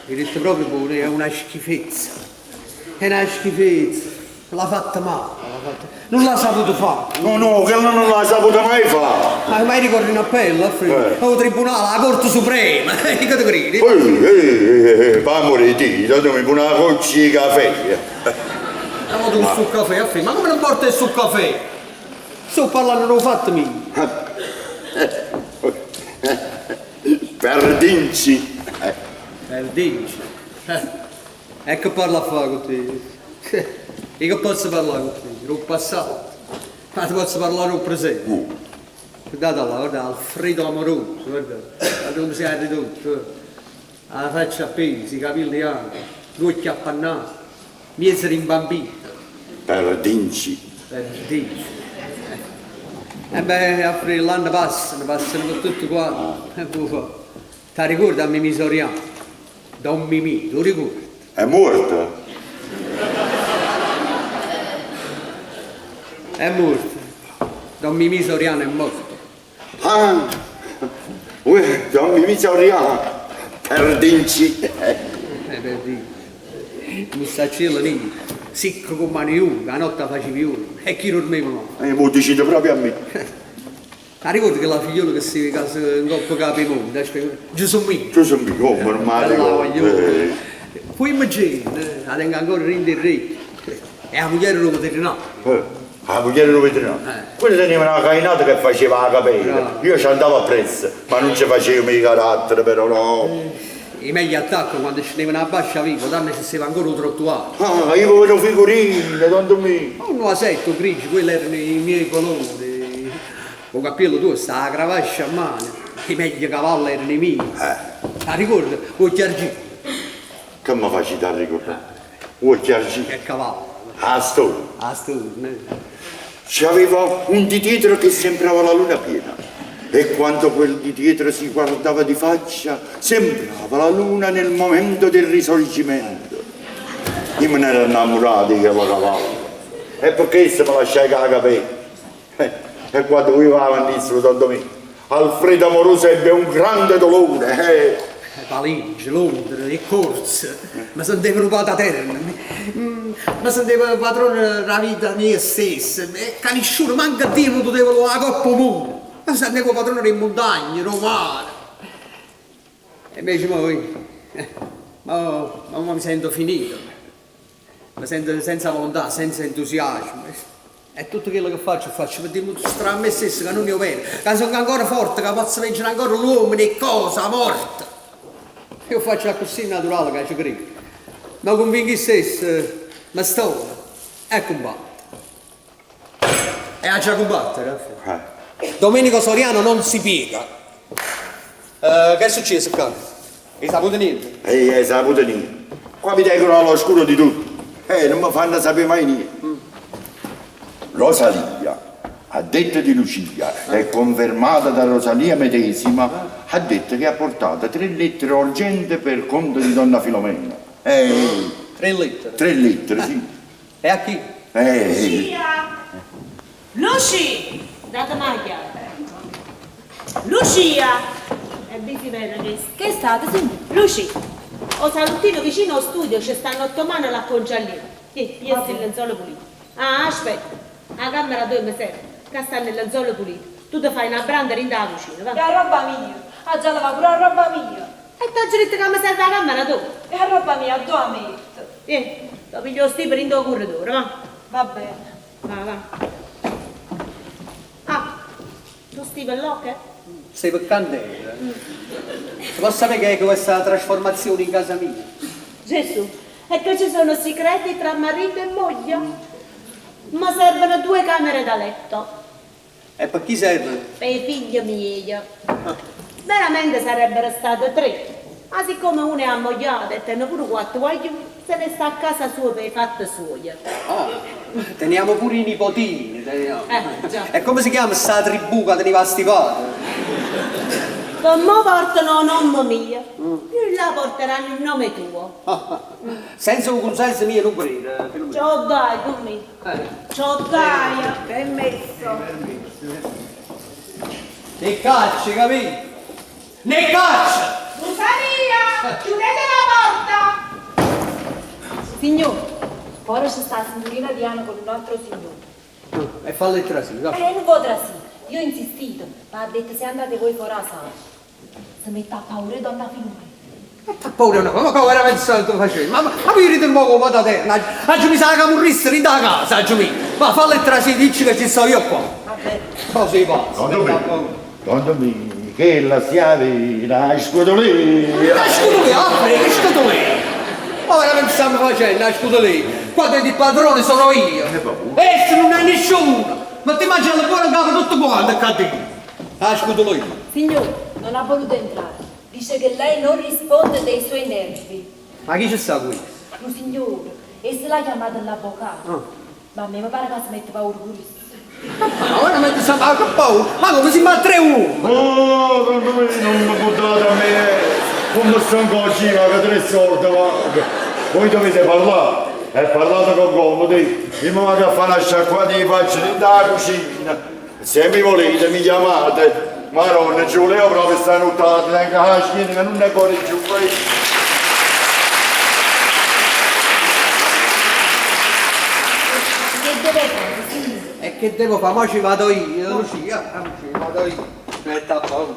Hai detto proprio pure, è una schifezza. È una schifezza. L'ha fatta male, l'ha fatta. Non l'ha saputo fare. No, no, che non l'ha saputo mai fare. Ma mai ricordi in appello, Alfredo? Al tribunale, alla Corte Suprema, che ti credi? Ehi, fa morire di, datemi una goccia di caffè. Ma tu sul caffè, Alfredo, ma come non porti il sul caffè? Sto parlando del fatto mio. Perdinci. Perdinci. E che parlo a fà cu te? Io che pozzo parlà cu te? D' 'o passato? Ma te pozzo parlà d' 'o presente. Guardate là, guarda, Alfredo Amoroso, guarda, guarda comme s'è arridotto. 'A faccia appesa, 'e capille janche, l'uocchie appannate, miezo rimbambito. Perdinci. Perdinci. E beh, Alfredo, ll'anne passano, passano pe tutte quante. E che vuò fà? T'arricuorde a Mimì Soriano? Don Mimì, t' 'o ricuorde? È muorto? È muorto. Don Mimì Soriano è morto. Ah! Uè, Don Mimì Soriano, perdinci! Perdinci. Mustacciello niro, sicco comm' 'a nu junco, 'a notte 'a faceva juorno e chi durmeva male. E m' 'o dicite proprio a me. T'arricuorde chella figliola che steva 'e casa 'ncopp' Capemonte? Aspetta, Giesummina. Giesummina, oh, meno male. Bella guagliona. Fuimmo gente, 'a tengo ancora dint' 'e rrecchie. È 'a mugliera d' 'o veterinario. 'A mugliera d' 'o veterinario? Quella teneva na cainata che faceva 'a capella. Io ci andavo appresso, ma nun ce facevamo 'e carattere però no. 'E meglio attacche quando scennevano abbascio 'a via, tanno ce steva ancora 'o trottoir. Ah, io avevo nu figurino, don Dumì. 'O vasetto, 'o grigio, quelli erano i miei colori. 'O cappiello tuosto, 'a cravascia 'mmano, 'e meglio cavalle erano 'e miei. T'arricuorde? Uocchie argiento. Che me facite arricurdà? Uocchie argiento. Che cavallo. 'A storia. 'A storia. C'aveva un di dietro che sembrava la luna piena e quando quel di dietro si guardava di faccia sembrava la luna nel momento del risorgimento. Io me n'ero innammurato 'e chello cavallo e pe chesto me lasciai cu 'a capella. E quando vuje va Don Domenico, Alfredo Amoroso ebbe un grande dolore. Eh. Parigi, Londra, 'e corse, me sentevo nu pataterno, me sentevo padrone d' 'a vita mia stessa e ca nisciuno, manco Dio, me puteva luvà 'a copp' 'o munno. Me sentevo padrone d' 'e muntagne, d' 'o mare. E invece mo, mo, mo mi sento finito. Me sento senza volontà, senza entusiasmo e tutto chello che faccio 'o faccio pe dimostrà a me stesso ca nun è 'o vero, ca songo ancora forte, ca pozzo vencere ancora ll'uommene, 'e ccose, 'a morte. E 'o faccio accussì naturale ca ce credo. Me cunvinco io stesso, me stono e cumbatto. E aggia cumbattere. Domenico Soriano non si piega. Che è succieso ccà? 'E saputo niente? Eh, 'e saputo niente. Qua mi tengono all'oscuro di tutto. Eh, nun me fanno sapè mai niente. Rosalia, a detta di Lucia e confermata da Rosalia medesima, ha detto che ha portato tre lettere urgenti per conto di donna Filomena. Eh. Tre lettere? Tre lettere, sì. E a chi? Eh. Lucia! Luci! Dateme 'a chiave. Lucia! È visibile chesto. Che è stato, signò? Luci, 'o salottino vicino 'o studio ce sta n'ottomana l'acconcia lì. Tiè, piglia sti lenzole pulite. Ah, aspetta, 'a cammera toja me serve, ccà stanno 'e lenzole pulite. Tu te fai na branda dint' 'a cucina, va. E 'a robba mia? Aggia lavà pure 'a robba mia? E t'aggio ditto ca me serve 'a cammera toja. E 'a robba mia addò 'a metto? Tiè, t' piglio 'o stipo dint' 'o corridore, va. Va bene. Va, va. Ah, tu stive lloco? Stevo ccà 'nterra. Se po' sapè che è questa trasformazione in casa mia? Gesù, e che ci sono segreti tra marito e moglie? Me servono due camere da letto. E pe chi servono? P' 'e figlie mieje. Veramente sarebbero state tre, ma siccome una è ammogliata e tene pure quatto guagliune, se ne sta a casa sua p' 'e fatte suoje. Ah, teniamo pure i nipotini, teniamo. Eh, già. E comme se chiama sta tribù ca tenive astipata? Pe mo portano 'o nomme mio, più in là porteranno il nome tuo. Senza 'o cunsenso mio nun credo, Filumena. Ce 'o dai, Dummi? Ce 'o dai? Permesso. Ne caccia, capito? Ne caccia! Rosalia, chiudete la porta! Signor, ora ci sta la signorina Diana con un altro signore. E falle trasì, va. Eh, non vuole trasì. Io ho insistito, ma ha detto se andate voi fuori a sala. Si mette a paura 'e donna Filumena. Mette a paura no, ma come era pensato facevi? Ma, ma io ride un poco pataterno, aggio miso 'a camurrista dint' 'a casa, aggio miso. Ma falle trasì, dici che ci sto io qua. Va bene. Cose 'e pazzi. Don Domì, Don Domì. Chella si 'a vera, 'a scutulea! 'A scutulea, Alfred, che scutulea? Ma veramente stiamo facendo 'a scutulea? Qua dentro il padrone sono io! Essa nun è nisciuno! Ma ti mangi la buona 'ncapa tutto quanto ccà dentro! 'A scutulea! Signor, non ha voluto entrare. Dice che lei non risponde dei suoi nervi. Ma chi ce sta qui? Nu signore, essa l'ha chiamato l'avvocato. Ma a me mi pare che si mette paura pure isso. Ma veramente stiamo ma che paura? Ma come si ma tre uomini? Oh, non mi buttate a me! Come sto ancora ma che tre soldi, ma... Voi dovete parlare! E parlate con comodi! Io mi vado a fare una sciacquata di faccia dentro la cucina! Se mi volete mi chiamate! Maronna, ci volevo proprio stare nottata, tengo la schiena che non è ancora giù. Che deve fare, signore? E che devo fare? Mo ci vado io, Lucia, ah, ci vado io. Metta a paura.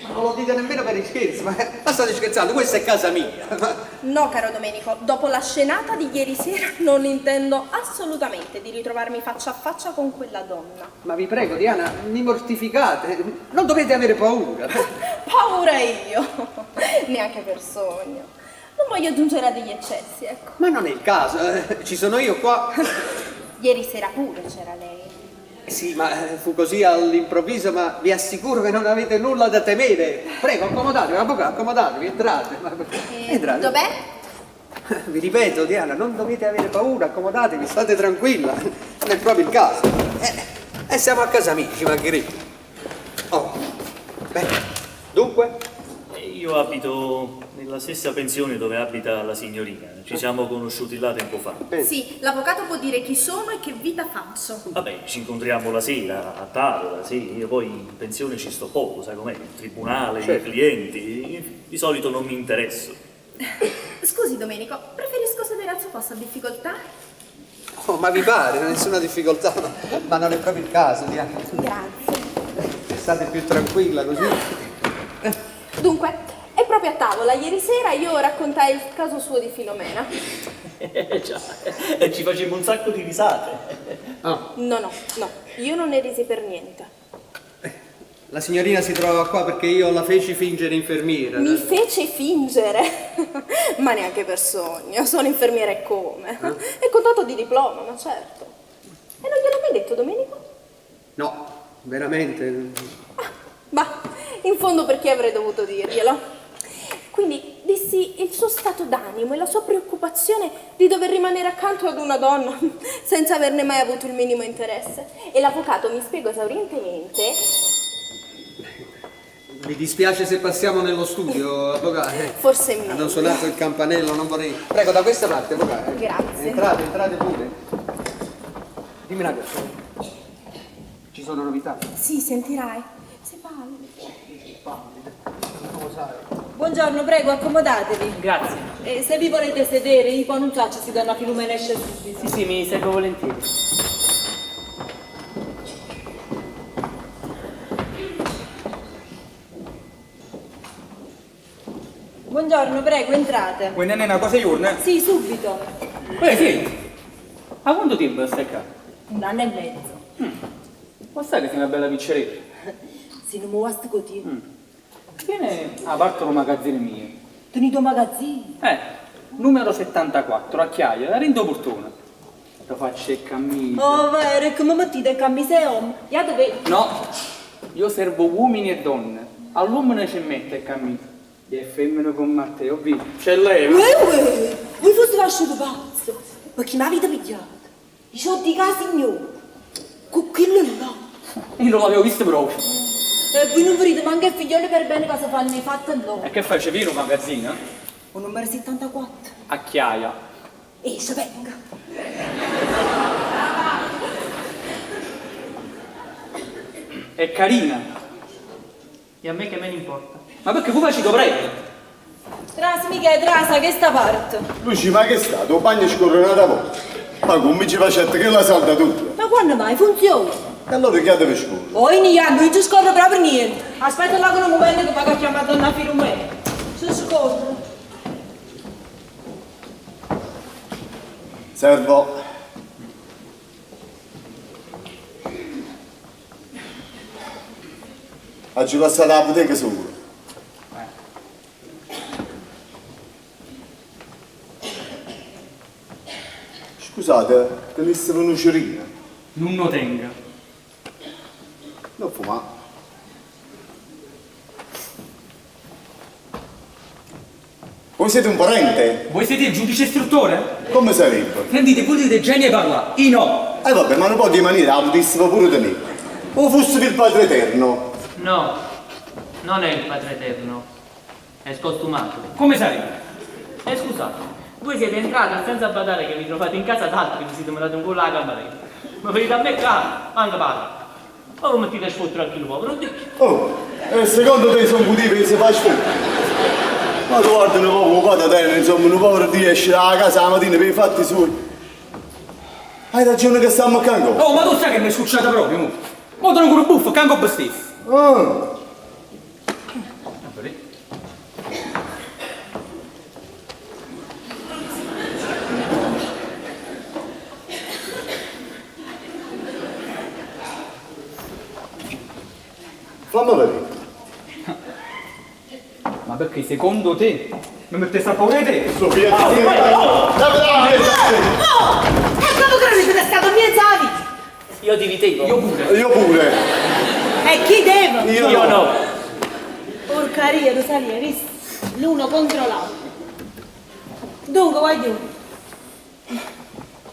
Ma non lo dite nemmeno per scherzo, ma, ma state scherzando, questa è casa mia. Ma- No, caro Domenico, dopo la scenata di ieri sera non intendo assolutamente di ritrovarmi faccia a faccia con quella donna. Ma vi prego, Diana, mi mortificate. Non dovete avere paura. Paura io, neanche per sogno. Non voglio giungere a degli eccessi, ecco. Ma non è il caso, eh, ci sono io qua. Ieri sera pure c'era lei. Sì, ma fu così all'improvviso, ma vi assicuro che non avete nulla da temere. Prego, accomodatevi, avvocato, accomodatevi, entrate. Ma- Entrate. Dov'è? Vi ripeto, Diana, non dovete avere paura, accomodatevi, state tranquilla. Non è proprio il caso. E siamo a casa mia, ci mancherebbe. Oh, beh, dunque? Io abito nella stessa pensione dove abita la signorina. Ci siamo conosciuti là tempo fa. Sì, l'avvocato può dire chi sono e che vita faccio. Vabbè, ci incontriamo la sera a tavola, sì. Io poi in pensione ci sto poco, sai com'è? Il tribunale, Certo. i clienti. Di solito non mi interesso. Scusi Domenico, preferisco sedere al suo posto a difficoltà? Oh, ma vi pare, nessuna difficoltà, ma non è proprio il caso, Diana. Grazie. State più tranquilla così. Dunque, è proprio a tavola, ieri sera io raccontai il caso suo di Filomena. Già, e ci facemmo un sacco di risate. Ah, No, no, no, io non ne risi per niente. la signorina si trova qua perché io la feci fingere infermiera. Mi fece fingere, ma neanche per sogno, sono infermiera e come? E con tanto di diploma, ma certo. E non gliel'ho mai detto, Domenico? No, veramente. Ma in fondo perché avrei dovuto dirglielo? Quindi dissi il suo stato d'animo e la sua preoccupazione di dover rimanere accanto ad una donna senza averne mai avuto il minimo interesse. E l'avvocato mi spiegò esaurientemente Mi dispiace se passiamo nello studio, avvocato. Forse è meglio. Hanno suonato il campanello, non vorrei. Prego, da questa parte, avvocato. Grazie. Entrate, entrate pure. Dimmi una cosa. Ci sono novità? Sì, sentirai. Sei pallido. Come sai? Buongiorno, prego, accomodatevi. Grazie. E se vi volete sedere, io qua non faccio si donna Filomena esce subito. Sì, sì, mi seguo volentieri. Buongiorno, prego, entrate. Vuoi nennè una cosa giorno? Sì, subito. Eh sì. Ma quanto tempo stai qua? Un anno e mezzo. Ma sai che sei una bella piccerella? Se non mi guasti così. Viene a parte lo magazzino mio. Tenito magazzino. Numero 74, a Chiaia, la Rindo Portone. Lo faccio il cammino. Oh, vero, come mettete il cammiseo? Ya dove? No, io servo uomini e donne. All'uomo ci mette il cammino. E femmine con Matteo, vi. C'è lei. Uè, uè, voi foste lasciato pazzo. Ma chi mi avete pigliato? I soldi che signore. Con quello là. Io non l'avevo visto proprio. E voi non vedete manco il figliolo per bene cosa fanno i fatti loro. E che fai, c'è vino un magazzino? Un numero 74. A Chiaia. Esce, venga. È carina. E a me che me ne importa? Ma perché voi ci dovrete? Trasi, mica, trasa, che sta parte? Luci, ma che è stato? Il bagno scorre un'altra volta. Ma come ci facete che la salda tutta? Ma quando mai funziona? E allora chi deve scorrere? Oh, in non ci scorre proprio niente. Aspetta là che un momento che vado a chiamare donna Filomena. Ci scorre. Servo. Aggio lassato 'a puteca sola. Scusate, tenisseve nu cerino? Nun 'o tengo. Nun fumà. Voi siete un parente? Voi siete il giudice istruttore? Come sarebbe? Sentite, voi dite genio 'e parlà, io no! Eh vabbè, ma nu poco 'e maniera 'a putisseve pure tenè. O fusseve il Padre Eterno? No, non è il Padre Eterno. È scostumato. Come sarebbe? E scusate, voi siete entrati senza badare che vi trovate in casa d'altri, vi siete mandati un gol alla cammarera. Ma venite a me qua, manca parla. Ma vi mettete a sfottere a chi lo povero Dio. Oh, e secondo te sono motivi che si fa sfottere? Ma tu guarda un poco, guarda te, insomma, un povero Dio esce dalla casa la mattina per i fatti suoi. Hai ragione che stiamo qua ancora. Oh, ma tu sai che mi è scucciata proprio, mo. Mo te lo buffo, canco stesso. Ah. Fammi vedere. Ma perché secondo te mi mettessi a paura di te? Sofia, Ah, ti- oh, Dai, dai, dai. Oh! E come credi che è stato mezzo alla vita? Io ti ritengo. Io pure. Io pure. E chi deve? Io, Io no. Porcaria, Rosalia, hai visto? L'uno contro l'altro. Dunque, voglio.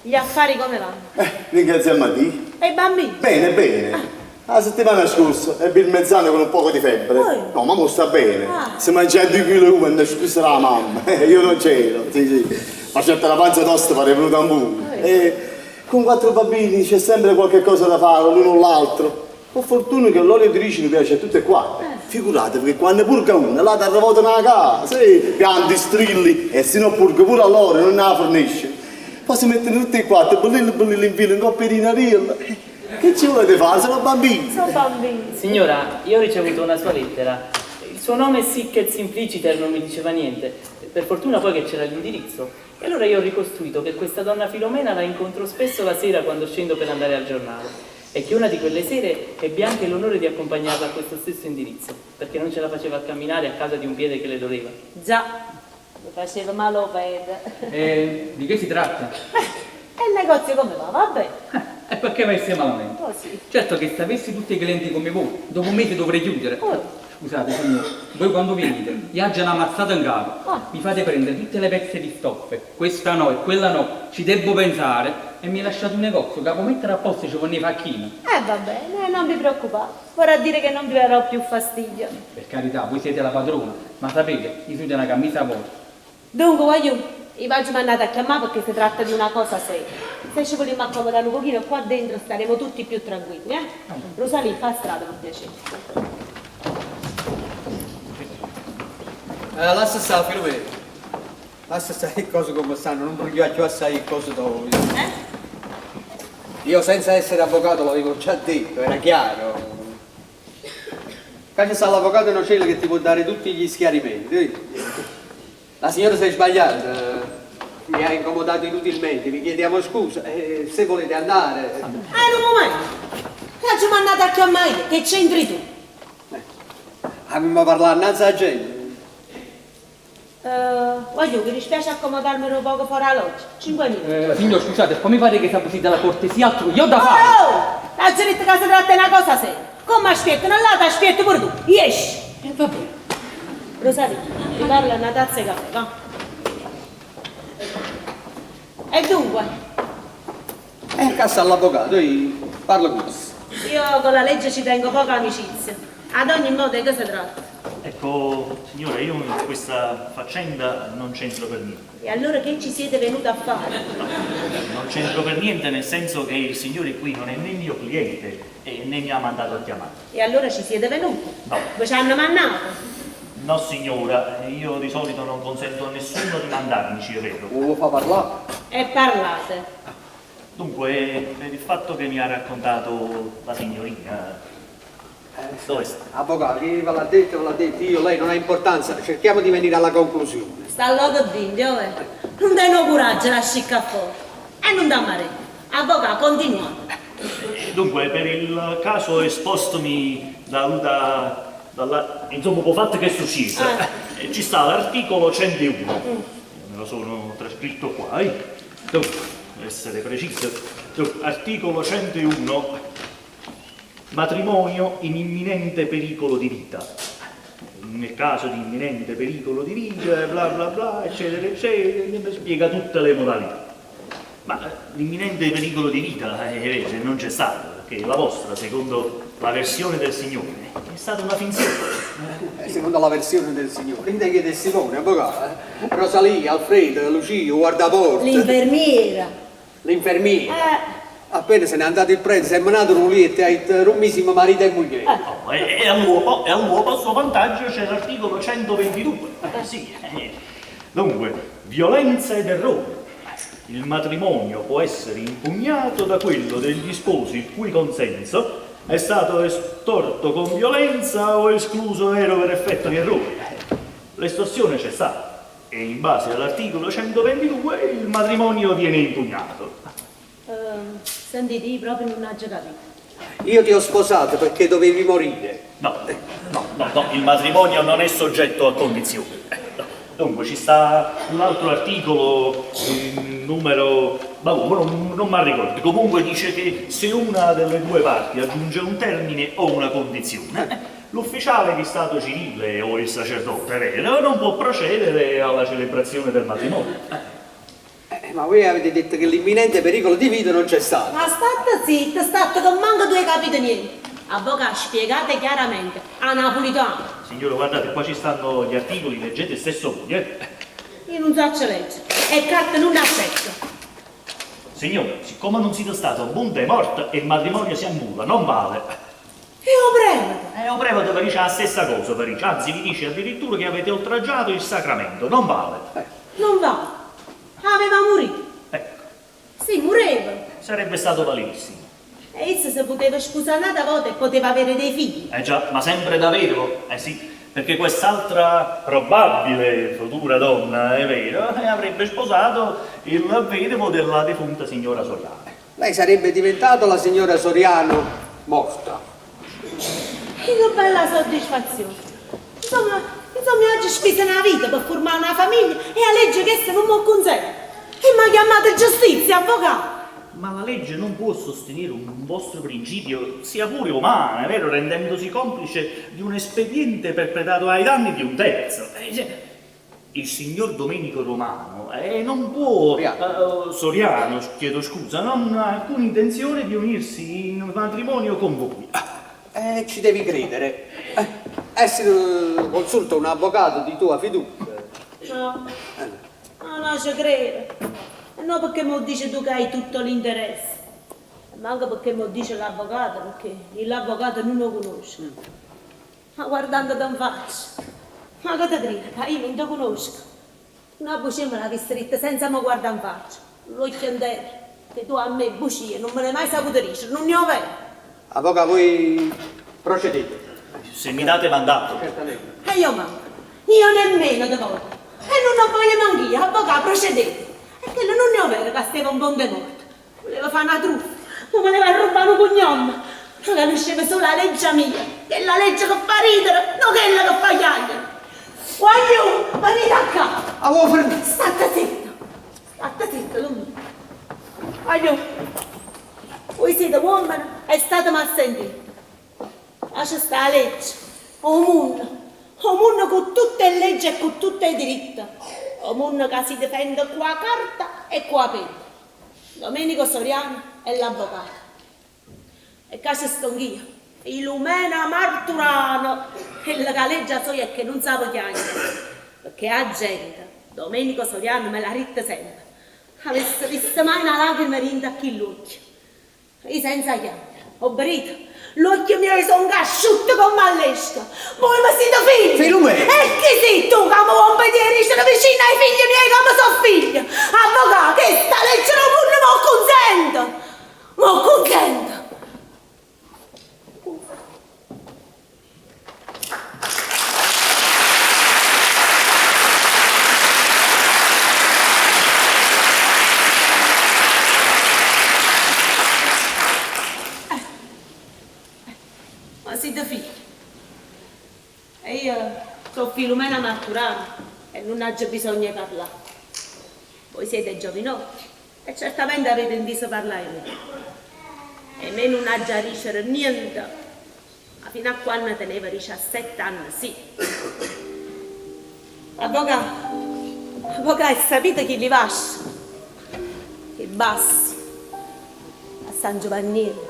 Gli affari come vanno? Ringraziamo a Dio. E i bambini? Bene, bene. La settimana scorsa ebbi il mezzano con un poco di febbre. No, ma mo sta bene. Ah. Si mangia due chili di uva e ne scusa la mamma. Io non c'ero, sì, sì. Ma certo la panza tosta pareva un tamburo. E con quattro bambini c'è sempre qualche cosa da fare, l'uno o l'altro. Per fortuna che l'olio di ricino piace a tutte e quattro. Figuratevi che quando purga una, là ti arrivata una casa, sì, pianti, strilli, e se non purga pure a loro non la fornisce. Poi si mettono tutti e quattro, bellino bellino in fila, in copperina rilla. Che ci volete fare? Sono bambini. Sono bambini. Signora, io ho ricevuto una sua lettera. Il suo nome sic et simpliciter non mi diceva niente. Per fortuna poi che c'era l'indirizzo. E allora io ho ricostruito che questa donna Filomena la incontro spesso la sera quando scendo per andare al giornale. E che una di quelle sere ebbi anche l'onore di accompagnarla a questo stesso indirizzo, perché non ce la faceva a camminare a causa di un piede che le doleva. Già, mi faceva male o piede. E di che si tratta? E il negozio come va? Va bene. E perché messi malamente? Oh sì. Certo che se avessi tutti i clienti come voi, dopo un mese dovrei chiudere. Oh. Scusate signore, voi quando venite, vi aggia una mazzata in capo, Ah. mi fate prendere tutte le pezze di stoffe, questa no e quella no, ci devo pensare e mi lasciate un negozio, capo mettere a posto ci vorrei facchino. Va bene, non vi preoccupate. Vorrà dire che non vi darò più fastidio. Per carità, voi siete la padrona, ma sapete, io sono una camisa vuota. Dunque, voglio, vi faccio mandate a chiamare perché si tratta di una cosa seria. Se ci vogliamo accomodare un pochino qua dentro staremo tutti più tranquilli, eh? Rosalie, fa strada per piacere. Lascia stare, Filomena. Lascia stare le cose come stanno, non voglio più assai cose dopo. Eh? Io senza essere avvocato l'avevo già detto, era chiaro. Qua c'è sta l'avvocato Nocella che ti può dare tutti gli schiarimenti. La signora si è sbagliata, mi ha incomodato inutilmente, vi chiediamo scusa. Se volete andare. Ah, un momento! L'ho mandata a chiamare io, che c'entri tu? Abbiamo parlato innanzi alla gente. Voglio, mi dispiace accomodarmi un poco fuori la loggia. 5 minuti. Signor, scusate, poi mi pare che sia così dalla cortesia altrui, io ho da fare. Oh! La gente che si tratta di una cosa seria. Come aspettano là, ti aspetti pure tu. Esci! E va bene. Rosario, ti parlo una tazza di caffè, va. E dunque? Cassa all'avvocato, io parlo con questo. Io con la legge ci tengo poca amicizia. Ad ogni modo, di che si tratta? Ecco, signora, io in questa faccenda non c'entro per niente. E allora che ci siete venuti a fare? Non c'entro per niente nel senso che il signore qui non è né mio cliente e né mi ha mandato a chiamare. E allora ci siete venuti? No. Voi ci hanno mandato? No signora, io di solito non consento a nessuno di mandarmi, è vero. Lo fa parlare? E parlate. Dunque, per il fatto che mi ha raccontato la signorina... Dove sta? Avvocato, chi ve l'ha detto, ve l'ha detto, io, lei non ha importanza, cerchiamo di venire alla conclusione. Sta loco d'indio, eh. Non dai no coraggio la scicca fuori. E non da mare. Avvocato, continuate. Dunque, per il caso espostomi da Luda Dalla, insomma, p' 'o fatto che è succieso, ci sta l'articolo 101. Me lo sono trascritto qua, eh. Dunque, per essere preciso, dunque, articolo 101, matrimonio in imminente pericolo di vita. Nel caso di imminente pericolo di vita, bla bla bla, eccetera, eccetera, spiega tutte le modalità. Ma l'imminente pericolo di vita, eh, non c'è stato, perché la vostra, secondo la versione del signore, è stata una finzione. Secondo la versione del signore, in che testimone, avvocato, eh? Rosalia, Alfredo, Lucia, guardaporta. L'infermiera. L'infermiera. Appena se n'è andato il prete, si è menato un letto e ha detto rumissimo marito e moglie. Oh, e all'uopo a suo vantaggio c'è l'articolo 122. Sì. Dunque, violenza ed errore. Il matrimonio può essere impugnato da quello degli sposi il cui consenso è stato estorto con violenza o escluso vero per effetto di errore. L'estorsione c'è stata e in base all'articolo 122 il matrimonio viene impugnato. Sentite, io proprio non ho capito. Io ti ho sposato perché dovevi morire. No, no, no, no, il matrimonio non è soggetto a condizioni. No. Dunque ci sta un altro articolo, numero... Vabbè, non mi ricordo. Comunque dice che se una delle due parti aggiunge un termine o una condizione, l'ufficiale di stato civile o il sacerdote, vero, non può procedere alla celebrazione del matrimonio. Ma voi avete detto che l'imminente pericolo di vita non c'è stato. Ma state zitta, state che manco tu hai capito niente. Avvocato, spiegate chiaramente, a napolitano. Signore, guardate, qua ci stanno gli articoli, leggete stesso voi, eh. Io non so leggere e carta non accetto. Signore, siccome non siete stato punto è morto e il matrimonio si annulla, non vale. E o prevete? E o prevete vi dice la stessa cosa, vi dice. Anzi, vi dice addirittura che avete oltraggiato il sacramento, non vale. Non vale. Aveva morito. Ecco. Sì, moriva. Sarebbe stato validissimo. E essa si poteva sposare un'altra volta e poteva avere dei figli. Eh già, ma sempre da vedovo? Eh sì, perché quest'altra probabile futura donna, è vero, avrebbe sposato il vedovo della defunta signora Soriano. Lei sarebbe diventata la signora Soriano morta. Che bella soddisfazione. Insomma, oggi spesa una vita per formare una famiglia e la legge che essa non mi consente. E mi ha chiamato giustizia, avvocato. Ma la legge non può sostenere un vostro principio, sia pure umano, è vero, rendendosi complice di un espediente perpetrato ai danni di un terzo. Il signor Domenico Romano non può, Soriano, chiedo scusa, non ha alcuna intenzione di unirsi in matrimonio con voi. Ci devi credere. Se consulta un avvocato di tua fiducia. No, no, no, ci credo. E no perché mi dici tu che hai tutto l'interesse. E manco perché mi dice l'avvocato, perché l'avvocato non lo conosce. Ma guardando in faccia, ma che ti credi? Che io non ti conosco. Una bugia me l'avessi detta senza mi guardare in faccia. L'occhio in terra, che tu a me bugie non me ne hai mai saputo dire, non ne ho vero. Avvocato, voi procedete. Se mi date mandato. Certamente. E io manco, io nemmeno ti voglio. E non lo voglio neanche io, avvocato, procedete. E quello non è vero che stava un buon morto. Voleva fare una truffa, ma voleva rubare un cognome. Ma conosceva solo la legge mia, che è la legge che fa ridere, non quella che fa chiacchiere. Voglio, venite a casa. Avevo fermato. State zitto, state zitto, Lumì. Voglio, voi siete uomini e statemi a sentire. Lascia sta la legge, o mondo, o mondo con tutte le leggi e con tutti i diritti. O mondo che si difende qua carta e qua penna. Domenico Soriano è l'avvocato. E qua ci sto io, Filomena Marturano, quella che legge so è che non sa piangere. Perché la gente, Domenico Soriano me l'ha ritta sempre, avesse visto mai una lacrima rinda a chi l'occhio. Io senza chiamare, ho berito. L'occhio mio sono asciutto come all'esca. Voi mi siete figli. Filomena. E chi sei tu che mi vuoi vedere sono vicino ai figli miei come sono figli? Avvocato, che sta legge non mi consente. Mi consente. Ma siete figli. E io so' Filumena Marturano e nun aggio bisogno 'e parlà. Voi siete giovinotti e certamente avete ntiso parlà 'e me. 'e me nun aggia dicere niente, ma fino a quanno tenevo diciassette anne sì. Avvocà, avvocà, 'e ssapite chilli vasce? 'e bassi, a San Giovannino,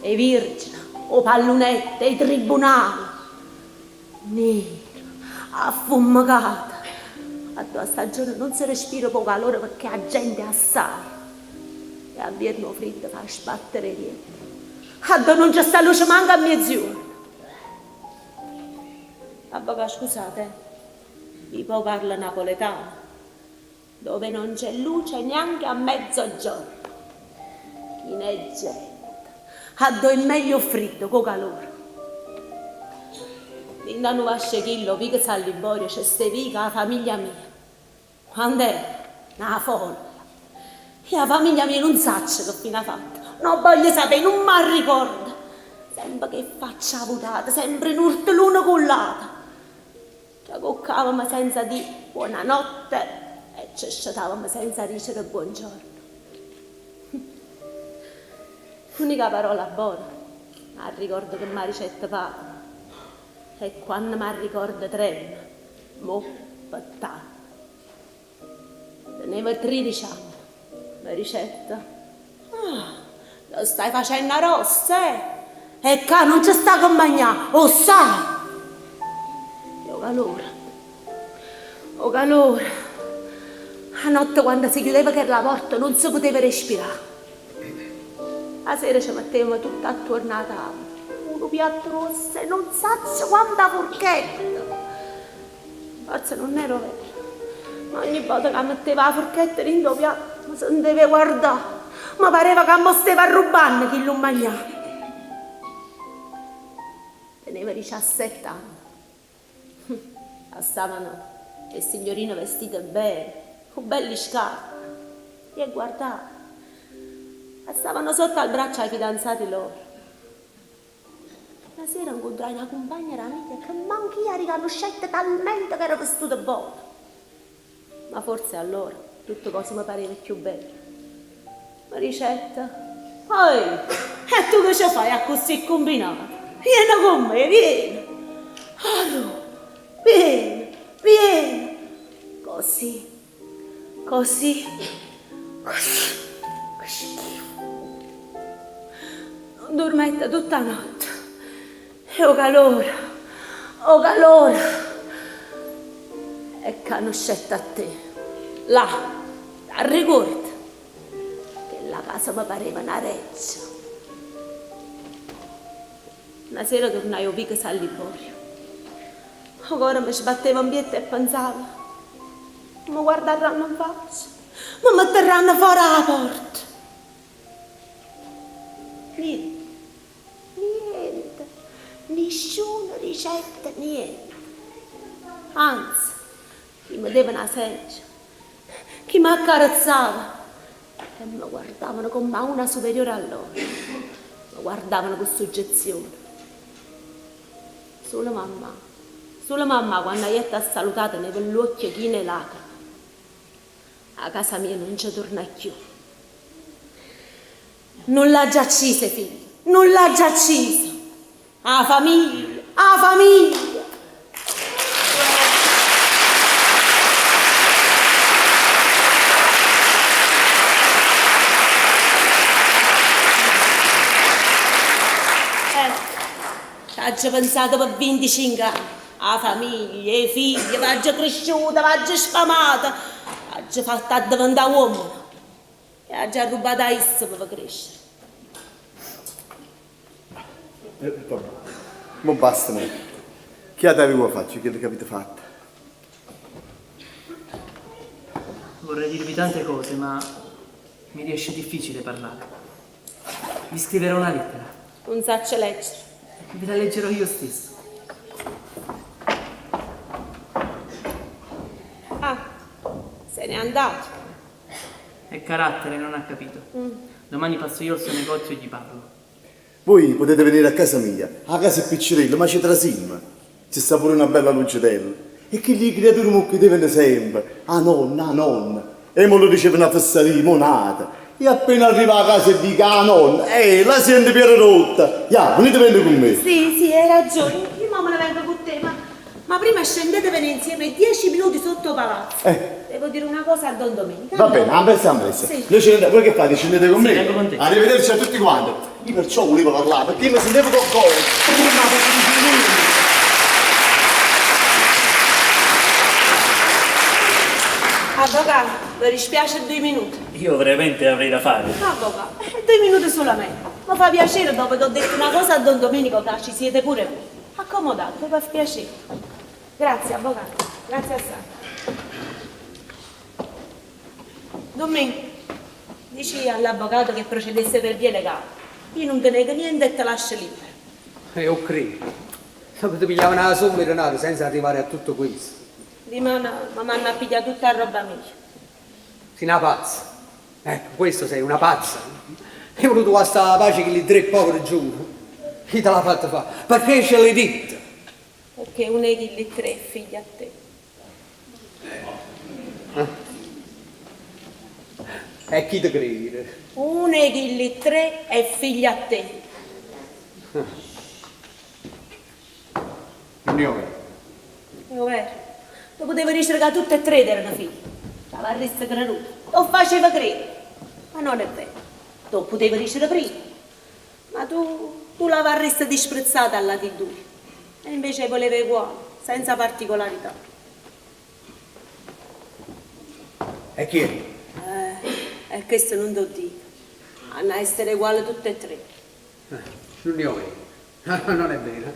'e Virgine, 'o pallunetto, 'e tribunale. Niro, affummecata, addò 'a stagione nun se respira p' 'o calore pecché 'a gente è assaje e a vierno 'o friddo fa sbattere 'e diente, addò nun ce sta luce manco a mieziuorno. Avvocà, scusate, eh, i' po' parlo napoletano, dove non c'è luce neanche a mezzogiorno, chino 'e gente, addò è meglio 'o friddo ca 'o calore. Dint' a nu vascio 'e chillo 'o vico San Liborio ce steva io cu 'a famiglia mia, quand'era na folla. E 'a famiglia mia nun saccio che fine ha fatto, nun 'o voglio sapè, nun m'arricordo. Sempe cu 'e ffacce avutate, sempre in urto l'uno cu ll'ato. Ce cuccavamo senza dì buonanotte e ce scetavamo senza dicere buongiorno. L'unica parola bona m'arricordo che m'ha dicette patemo e quanno m'arricordo tremmo, mo pe tanno. Tenevo tridece anne, me dicette, Ah, te stai facenno grossa, eh? E ccà nun ce sta che magnà, 'o ssaje? E 'o calore, 'o calore. A notte quando se chiudeva chella porta nun se puteva respirà. A sera ce mettevamo tutte attuorno 'a tavola, unu piatto gruosso e nun saccio quanta furchette. Forze nun era overo, ma ogni vota ca metteva 'a furchetta dint' 'o piatto me senteva 'e guardà, me pareva ca m' 'o steva arrubbanno chillu magnà. Teneva diciassette anne. Passavano 'e signorine vestite bene, cu belli scarpe. I' 'e guardavo. Passavano sotto al braccio 'a fidanzati loro. Na sera ncuntrai na cumpagna d' 'a mia che manco io 'a ricanuscette talmente che era vestuta bona. Ma forse allora tutte cose me pareva cchiù bello. Me dicette, Oi, e tu che ce fai accussì cumbinata? Viene cu me, viene! Arò, viene, viene! Così, così, così, che schifo. Nun durmette tutta 'a notte. E 'o calore, 'o calore. E canuscette a te. Là, t'arricuorde? Chella casa me pareva na reggia. Na sera turnaje 'o vico San Liborio. 'O core me sbatteva 'mpietto e pensavo, Me guardarranno 'nfaccia, me metterranno fora 'a porta. Niente, niente, nisciuno dicette niente. Anze, chi me deva na seggia, chi m'accarezzava e me guardavano comm' a una superiore a loro, me guardavano cu suggezione. Sulo mammà, sulo mammà quanno 'a jette a salutà teneva ll'uocchie chine 'e lacreme. A casa mia nun ce turna cchiù. Nun l'aggio acciso 'e figlie, nun l'aggio acciso! 'A famiglia, 'a famiglia! Ecco, c'aggio pensato pe vinticinche anne. 'A famiglia, 'e figlie, v'aggio crisciuta, v'aggio sfamata, v'aggio fatto addeventà uommene e aggio arrubbato a isso pe ve crescere. Vabbè, mo basta mo. Che ata avevo fatto chello che avite fatto? Vorrei dirvi tante cose, ma mi riesce difficile parlare. Vi scriverò una lettera. Nun saccio leggere. Ve la leggerò io stesso. Ah, se n'è andato. È carattere, non ha capito. Domani passo io al suo negozio e gli parlo. Voi potete venire a casa mia, 'a casa è piccerella, ma ce trasimmo. Ci sta pure na bella luggitella. E chilli criature m' 'o chiedevano sempe, 'A nonna, 'a nonna. E io mo lle dicevo na fessaria, mo n'ata. E appena arrivo 'a casa e dico 'a nonna, eh, la siente Piererotta! Ja, venitevenne cu me. Sì, sì, hai ragione, io mo me ne vengo cu te, ma, ma prima scendetevene insieme dieci minuti sotto 'o palazzo. Eh. Devo dire una cosa a don Domenico. Va bene, ampressa ampressa. Sì. Noi ce ne andiamo, voi che fate? Scendete con Sì, me? vengo con te. Arrivederci a tutti quanti. Io perciò volevo parlare, perché mi sentivo qualcosa. Avvocato, vi dispiace due minuti? Io veramente avrei da fare. Avvocato, due minuti solamente. Mi fa piacere dopo che ho detto una cosa a Don Domenico che ci siete pure voi. Accomodate, mi fa piacere. Grazie, avvocato. Grazie assai. Domenico, dici all'avvocato che procedesse per via legale. Io non te nego niente e te lascio libero. E io credo. Ti pigliavano la somma di denaro senza arrivare a tutto questo. Dimane mi manna a pigliare tutta la roba mia. Sei una pazza. Ecco, questo sei una pazza. Io ho voluto guastare la pace che li tre poveri giù. Chi te l'ha fatta fare? Perché ce l'hai detto? Perché uno di quelli tre è figlio a te. E chi ti crede? Uno di quelli tre è figlio a te. Non è vero. È vero. Lo potevo dire che tutte e tre erano figli. Ci avresti creduto. Lo faceva credere. Ma non è vero. Lo potevo dire prima. Ma tu, tu l'avresti disprezzata alla di due. E invece volevi uguale, senza particolarità. E chi è? Eh, e questo non te lo dico. Hanno a essere uguali tutte e tre. Non è vero. Non è vero.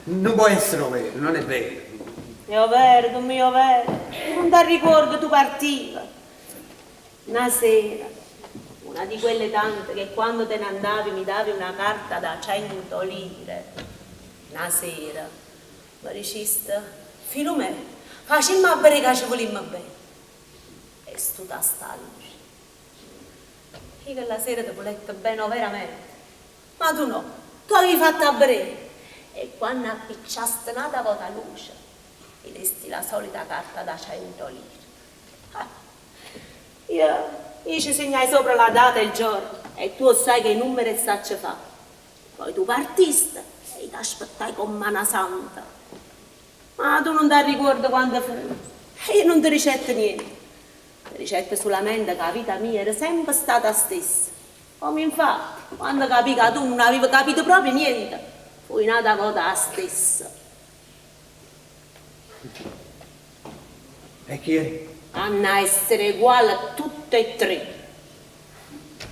Non può essere vero, non è vero. È vero, tu mio vero. Non ti ricordo, tu partiva. Una sera, una di quelle tante che quando te ne andavi mi davi una carta da 100 lire. Una sera, mi diciste, Filomè, facciamo a bere che ci volimmo bene. E stuta sta luce. Io quella sera ti voletto bene veramente. Ma tu no, tu avevi fatto a bere. E quando appicciaste un'altra volta luce, mi desti la solita carta da 100 lire. Ah, Io, io ci segnai sopra la data e il giorno e tu sai che i numeri sa ce fa. Poi tu partiste e ti aspettai con mano santa. Ma tu non ti ricordi quando fu. E io non ti ricetto niente. Ti ricetto solamente che la vita mia era sempre stata la stessa. Come infatti, quando capì che tu non avevi capito proprio niente, fui nata volta la stessa. E chi è? Hanno a essere uguali tutte e tre.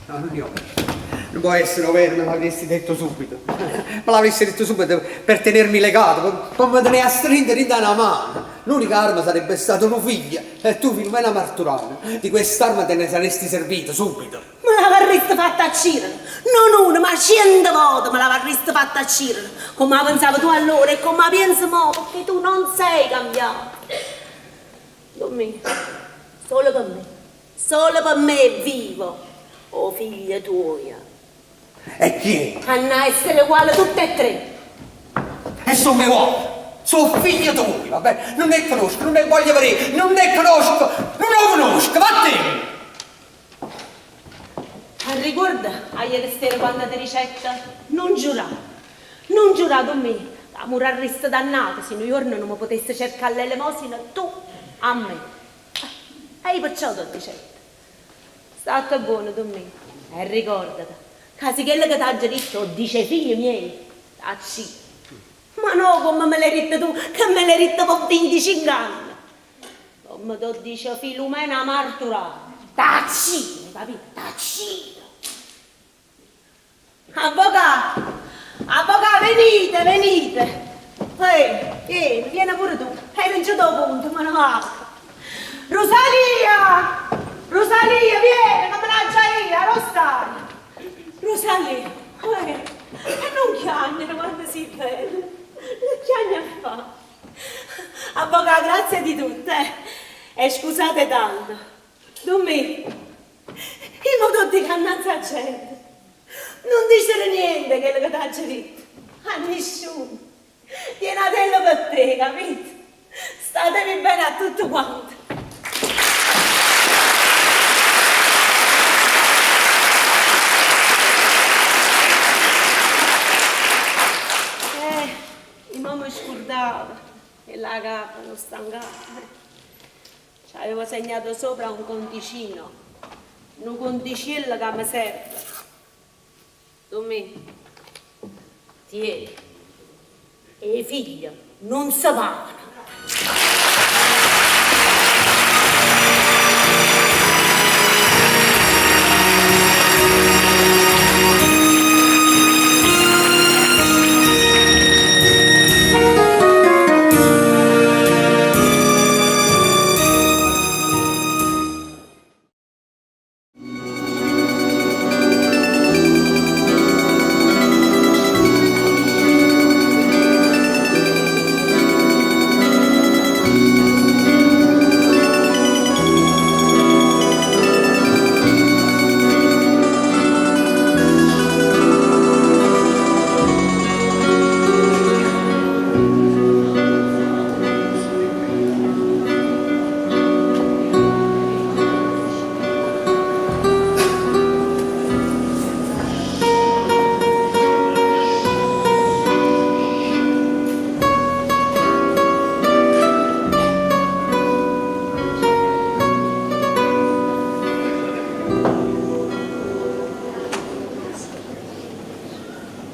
No, non è vero. Non può essere vero, me l'avresti detto subito. Me l'avresti detto subito per tenermi legato, per mi tenere a stringere in una mano. L'unica arma sarebbe stata una figlia e tu, Filomena Marturano, di quest'arma te ne saresti servito subito. Me l'avresti fatta accirere. Non una, ma cento volte me l'avresti fatta accirere. Come la pensavo tu allora e come la pensi mo, perché tu non sei cambiato. Dommi, solo per me, solo per me è vivo, oh figlia tua. E chi è? Hanno a essere uguali tutte e tre. E sono mio uomo, sono figlio tuo, vabbè? Non ne conosco, non ne voglio vedere, non ne conosco, non lo conosco, vattene! A ricorda a ieri sera quando ti ricetta? Non giurare, non giurare con me, che morarresti dannato se un giorno non mi potessi cercare l'elemosina tu a me. E io perciò ti ho ricetta. State buono, Domenico, e ricordati, che se quello che ti ha detto dice ai figli miei, tacci. Ma no, come me l'hai detto tu, che me l'hai detto per 25 anni. Come ti dice Filomena Marturano, tacci, capito? Tacci. Avvocato, avvocato, venite, venite. Ehi, vieni, vieni pure tu. Hai vinto punto, ma no. Rosalia! Rosalia, vieni, che me la già io, non stai. Rosalia, eh, e non chiagnere quando si bella. Non chiagna a fa. Avvocato, grazie di tutto, eh. E scusate tanto. Dommi, io non ti dico innanzi a gente. Non dicere niente quello che ti ha detto. A nessuno. Tienatello per te, capito? Statevi bene a tutti quanti. Eh, i' mo me scurdavo e la capa non sta 'ncapa. Ci avevo segnato sopra un conticino, nu conticiello ca me serve. Dummi, tieni. 'E figlie nun se pavano.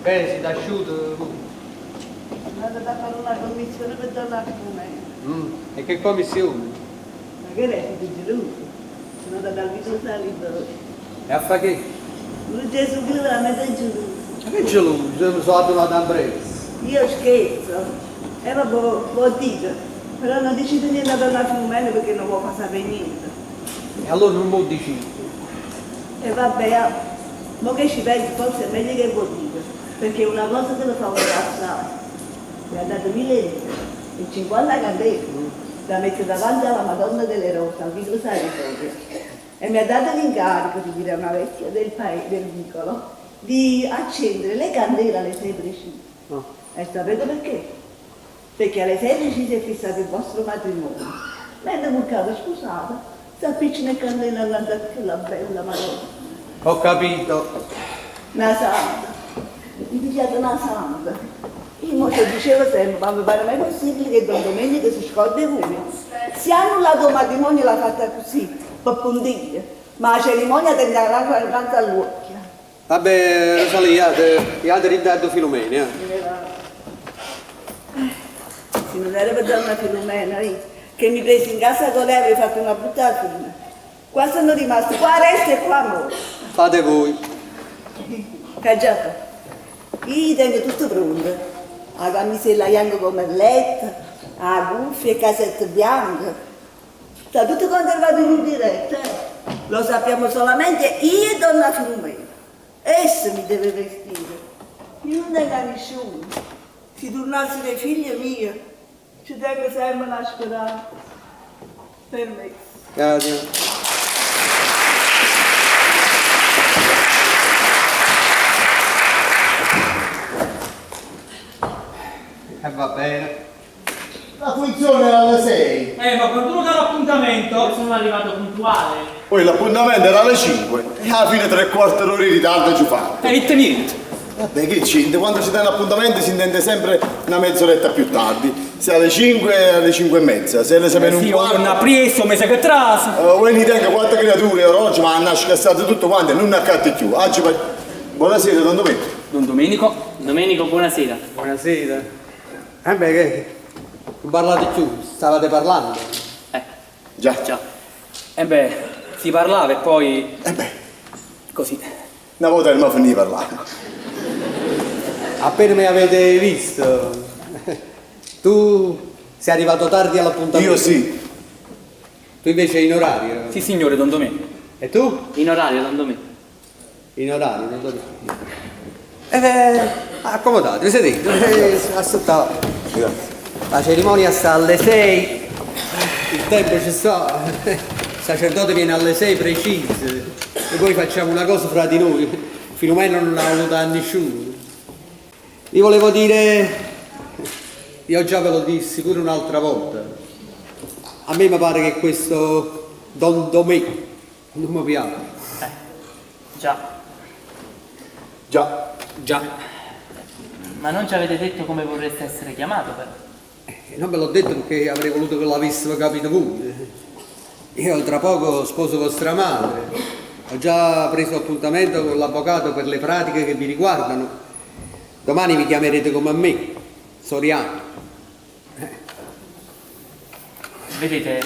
Bene, siete asciuto voi? Sono andata a fare una commissione per donna Filomena. Mm. E che commissione? Ma che è? Siete gelosi? Sono andata al Vito Salibro. E a fa che? Un Gesù Cristo veramente geloso. Ma che geloso? Mi sono addonato a breve. Io scherzo. E vabbè, vuol dire. Però non decido niente a donna Filomena perché non vuole sapere niente. E allora non mi dici. E vabbè, ah, mo che ci penso, forse è meglio che vuol dire, perché una cosa te la fa passare. Mi ha dato mille lire e 50 candele da mettere davanti alla Madonna delle Rose, al Vicolo San Vittorio. E mi ha dato l'incarico di dire a una vecchia del paese, del vicolo, di accendere le candele alle 6 precise. No. E sapete perché? Perché alle 6 precise è fissato il vostro matrimonio. Mentre muccava sposata, si appicciano le candele all'andata a quella bella Madonna. Ho capito. Una santa. Mi diceva una santa. Io mo te dicevo sempre, ma mi pare mai possibile che Don Domenico si scordi voi? Se annullato il matrimonio l'ha fatta così, per puntiglia, ma la cerimonia tende l'acqua davanti all'occhio. Vabbè, Rosalia, iate ridato Filomena. Eh. Se non era per donna Filomena, io, che mi presi in casa con lei avrei fatto una brutta fine. Qua sono rimasto, qua resto e qua muoro. Fate voi. Che già fa? Io tengo tutto pronto. La camisella bianca come il letto, la cuffia, il casetto bianco. Sta tutto conservato in un diretto, eh. Lo sappiamo solamente io e donna Filomena. Essa mi deve vestire. Io non tengo a nessuno. Se tornassi le figlie mie, ci tengo sempre una speranza. Per me. Grazie. E va bene. La funzione era alle 6. Ma qualcuno dà l'appuntamento? Io sono arrivato puntuale. Poi l'appuntamento era alle 5 e alla fine tre quarti d'ora di ritardo ci fa. E niente niente. Vabbè, che c'entra? Quando si dà un appuntamento si intende sempre una mezz'oretta più tardi. Se alle 5 alle 5 e mezza, se alle 6 meno un Sì, quarto. una preso, mese che trasa. Voi ne tengo quattro creature oggi, ma hanno scassato tutto quanto e non accatto più. Oggi pa- Buonasera, don Domenico. Don Domenico. Domenico, buonasera. Buonasera. Eh beh, che non parlate più, stavate parlando. Già. Già. E beh, si parlava e poi... Eh beh. Così. Una volta non finì di parlare. Appena mi avete visto, tu sei arrivato tardi all'appuntamento. Io sì. Tu invece in orario? Sì, signore, don Domenico. E tu? In orario, don Domenico. In orario, don Domenico. Accomodatevi, sedete, ascoltate. Grazie. La cerimonia sta alle 6, il tempo ci sta, il sacerdote viene alle 6 precise e poi facciamo una cosa fra di noi, Filomena non l'ha avuta a nessuno. Vi volevo dire, Io già ve lo dissi pure un'altra volta. A me mi pare che questo Don Domè non mi piace. Già. Già. Già. Ma non ci avete detto come vorreste essere chiamato, però. Non ve l'ho detto perché avrei voluto che l'avessero capito voi. Io tra poco sposo vostra madre. Ho già preso appuntamento con l'avvocato per le pratiche che vi riguardano. Domani vi chiamerete come a me, Soriano. Vedete,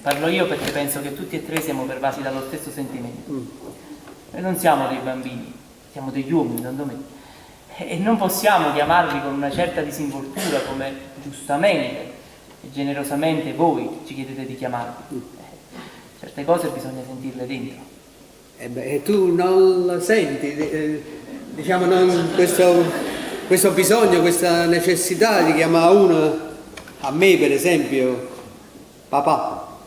parlo io perché penso che tutti e tre siamo pervasi dallo stesso sentimento. Noi non siamo dei bambini, siamo degli uomini, don Domenico. E non possiamo chiamarvi con una certa disinvoltura come giustamente e generosamente voi ci chiedete di chiamarvi. Certe cose bisogna sentirle dentro. E beh, tu non la senti, diciamo, non questo bisogno, questa necessità di chiamare uno, a me per esempio, papà.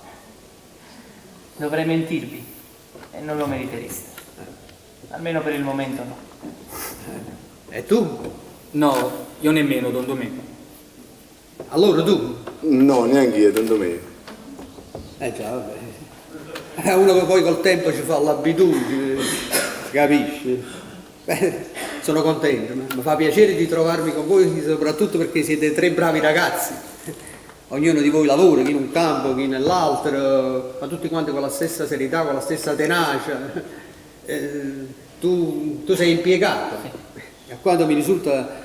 Dovrei mentirvi e non lo meritereste. Almeno per il momento no. E tu? No, io nemmeno, don Domenico. Allora tu? No, neanche io, don Domenico. Eh già, vabbè. Uno che poi col tempo ci fa l'abitudine, capisci? Beh, sono contento, mi fa piacere di trovarmi con voi, soprattutto perché siete tre bravi ragazzi. Ognuno di voi lavora, chi in un campo, chi nell'altro, ma tutti quanti con la stessa serietà, con la stessa tenacia. Tu sei impiegato e a quanto mi risulta